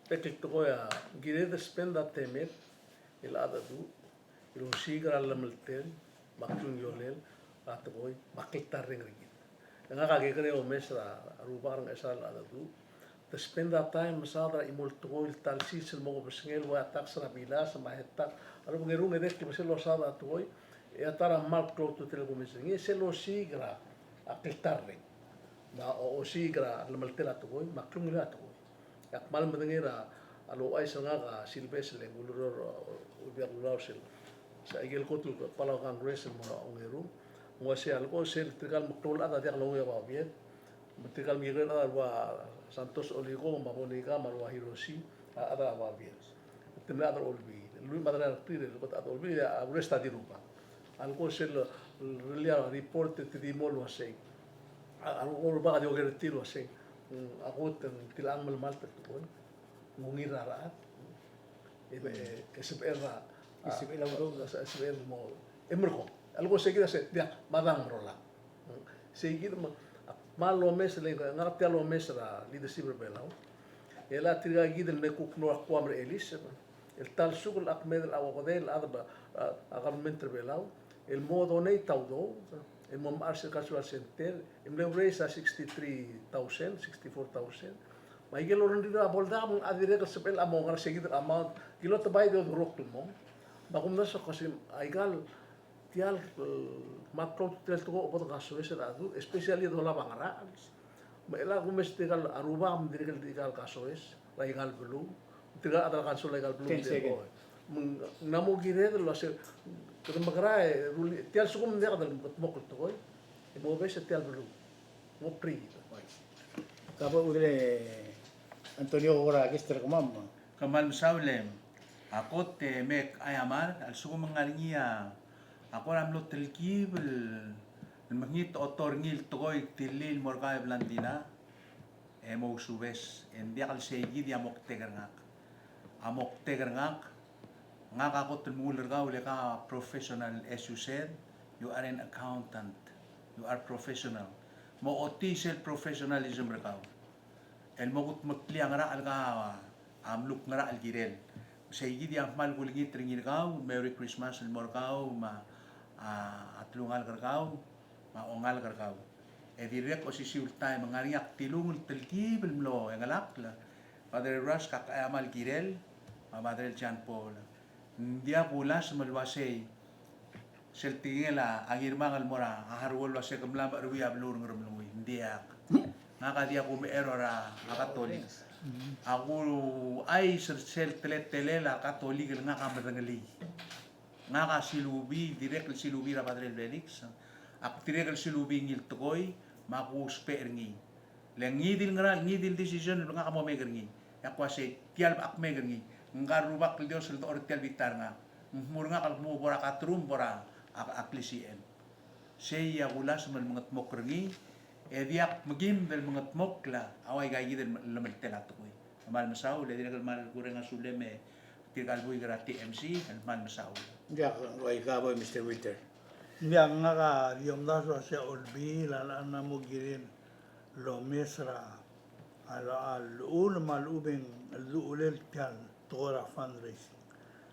bek el tekoi a kired el spend a temed el cheldecheduch el osiik er a llemeltel, me a klungiolel a tekoi, me a kltarreng er kid. E ngak a kekerei el omes er a rubak er a Ngchesar el chad el du, te spend a time mesaod er a chimo el tekoi el ta el sils el mo kebesengei el ua tax er a bilas me a head tax. A lebo ng eru e dirrek el bese el osaod a tekoi, e a ta er a kmal klou a ultutelel el kumes er ngii, e sel osiik er a kltarreng. Me a osiik er a llemeltel a tekoi, me a klungiolel a tekoi. Ak kmal medengei er a, a louchais er ngak a Silbes el ng ureor, uh, Olbiil er a Kelulau sel, se aikel kot el Palau Congress el mo er a ongeru. Ng uaisei a leko sel tirka el meklou el chad a diak longuiu a babier. Me tirka el mekekerei el chad a rua Santos Oliko, me a Bonika, me a rua Hiroshi, a chad a babier. Te mle chad er a Olbiil. Lluich me a tang el tir el kot a chad er a Olbiil, a rest a di rubak. A leko sel, rellii a report e te di mo el uasei. A, a leko rubak a di oker er tir el uasei. Mm, a kot, mm, tilechang melemalt el tekoi. Ng ungil er a rechad. E, e, e sebechel a, e sebechel a udoud, e sebechel mo, e merekong. A leko sei kid a se, diak, me a dang merolang. Sei kid me, me a lomes, le ngak tia lomes er a leadership er a Belau. E le tirka kid el me kuk mlo er a Guam er a Elis, el ta el sukul a kmeed el a okedei el chad er a, a, a government er a Belau el mo donate a udoud el mo mechar er sel cultural center, e mle raise a sixty-three thousand, sixty-four thousand. Me aikel orrendir a bo el daob, a dirrek el sebechel a mo ngar er sei kid el amount, kilo te bai di odurokl el mong. Me a kumdasu a kmo sei, aikal, tia el, eh, me a klou a ultutelel el tekoi a bo dekasoes er a du, especially a dolab a ngerachel. Me chelecha kumes tirka el rubak me dirrek el tirka el kasoes er aika el beluu. Tirka el chad er a kansol er aika el beluu. Ten seconds. Me ng mla mo kired el uase, kede mekerang e rullii, tia el lsekum ng diak kede mekedmokl el tekoi, e mo obes tia el beluu. Mo priid. Ka bo el Antonio, kora kester kemam. Kmal mesaul e a kot e me ak aiamar, a lsekum ng ngar er ngii a, a kora mlo telkib el, el mekngit a otor er ngii el tekoi el tirlii el mo er kau e Blandina, e mousubes, e ng diak el sei kid a moktek er ngak. A moktek er ngak, ngak a kot el mengull er kau le ke professional, as you said, you are an accountant, you are professional. Mo ochotii sel professionalism er kau el mo kudmeklii a ngerachel el ke a mluk ngerachel el kirel. Sei kid a kmal kulengit er ngii er kau, Merry Christmas el mo er kau, me a, a telungalek er kau, me a ongalek er kau. E dirrek osisiu el taem, ng ngar er ngii a ktilung el telkib el mlo chengelakl, Father Rusk, ak aiamar el kirel, me a Father John Paul. Ng diak kulasem el uasei, sel tekingel a Ngirmang el mo er a Haruo el uasei ke mla mecheruii a beluu er a Ngeremlengui. Ng diak. Ngak a diak kumecherol er a Katolik. A kuchais er sel teletelel a Katolik el ngak a medengelii. Ngak a silubii, dirrek el silubii er a Padre Felix. Ak dirrek el silubii ngii el tekoi, me ak ousbech er ngii. Le ngii di el ngerang, ngii di el decision el ngak a mo make er ngii. E ak uasei, tia el ak make er ngii. Ngka el Rubak el Dios el dechor er tia el bita er ngak. Ng mo er ngak el kmo bo er a katerum, bo er a, a, a klisichel. Sei a kulasem el mengedmokl er ngii, e diak mekim el mengedmokl a uaika kid el llemeltel a tekoi. Kmal mesaul, e dirrek el kmal kureng a sulem e tirka el buik er a T M C, el kmal mesaul. Diak, uaika bo, Mister Winter. Diak, ngak a di omdasu el uasei a Olbiil a locha mo kirel el omes er a, a, a llechul me a lechub e ng llechulel tia el tekoi er a fundraising.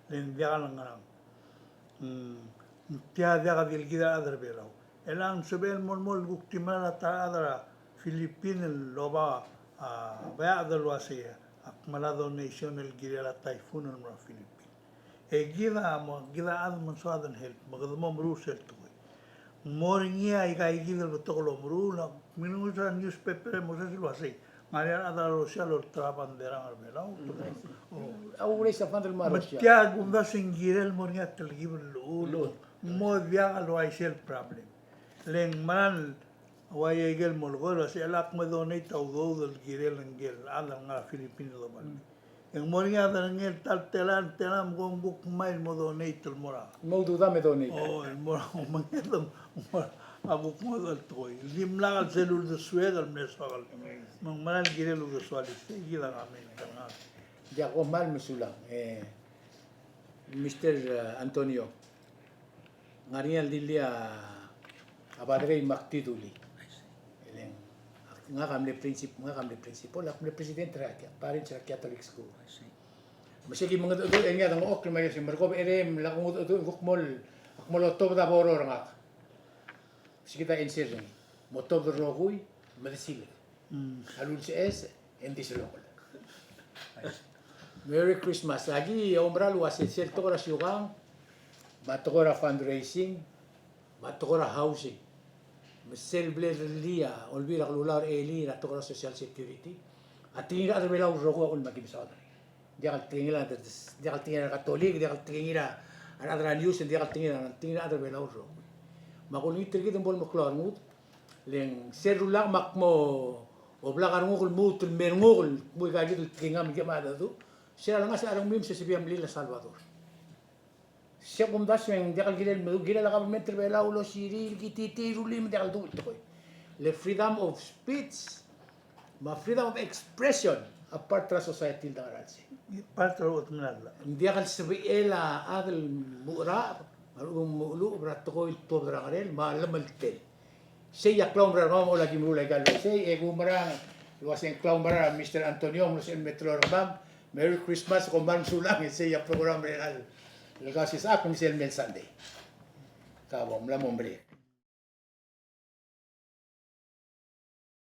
Le ng diak el ngerang. Mm, tia diak di el kid a rechad er a Belau. E le ng sebechel el mo, mo el kuk di mla er a ta el chad er a Philippine el oba, a, beached el uasei, ak mla donation el kirel a typhoon el mo er a Philippine. E kid a mo, kid a chad me ng soad el help, me kede mo meruul sel tekoi. Ng mo er ngii aika kid el betok el omeruul, me ng usa newspaper e mo sesei el uasei, ngar er ngii a rechad er a Russia el olterau a bandera er a Belau. Mm. O. A raise a fund el mo er a Russia. Me tia kumdasu e ng kirel el mo er ngii a telkib el llechul. Llechul. Ng mo diak el uaisei el problem. Le ng meral ua ikel mo lekoi el uasei, e le ak mo donate a udoud el kirel ngike el chad el ngar er a Philippine el oba. Mm. E ng mo er ngii a derengel ta el telael, telael me kom kuk ngmai el mo donate el mo er a. Mo udoud a me donate. O, el mo er a, mo er a, mo er a, a kuk ngodech el tekoi. Dimlak el sel uldesuek el mle soak el. Me ng meral kirel el uldesuek el, sei kid a comment er ngak. Diak, kom kmal mesulang, e, Mister, e, Antonio. Ngar er ngii a ldilii a, a Padre me ak di dulii. I see. E le ng, ngak a mle princip-, ngak a mle principal, ak mle president er a Ca-, Parish er a Catholic School. I see. Me se ki mengedecheduch e ngii a dengchokl me a se merekong e mla kungedecheduch e kuk mo, ak mo otobed a boror er ngak. Se kid a answer er ngii. Mo otobed el rokui, me de silik. Mm. A lulseches, e ng di selokl. Merry Christmas. Aki oumera el uase sel tekoi er a siukang, me a tekoi er a fundraising, me a tekoi er a housing. Me sel bla lerellii a Olbiil er a Kelulau er a elii er a tekoi er a Social Security. A tekingir a rechad er a Belau el rokui a uchul me aki mesaod er ngii. Diak el tekingir a, diak el tekingir a Katolik, diak el tekingir a rechad er a news, diak el tekingir a, tekingir a rechad er a Belau el rokui. Me ak olengit er kid me bo lemeklou a rengud, le ng sel rulak me ak mo oblak a renguk el lmuut el me renguk el kmo aika kid el tekingam el ki mengedecheduch. Sel lengasech a rengmiu me se sebechir a mlil a Salvador. Se kumdasu e ng diak el kirel, kirel a government er a Belau el osirir, kititii, rullii me ng diak el duch el tekoi. Le freedom of speech me a freedom of expression a part er a society el dengar er sei. Part er a, ng diak el sebechel a chad el mucheracheb a lechub e ng mecheluch er a tekoi el tuobed er a ngerel me a llemeltel. Sei a klaumera er kemam, ola ki meruul aika el uaisei, e kumerang el uase ng klaumera er a Mister Antonio, ng uase el me teloi er kemam. Merry Christmas, kom kmal mesulang, e sei a program er a el, el Kausisechakl, me sel mei el Sunday. Ka bo, mla mo break.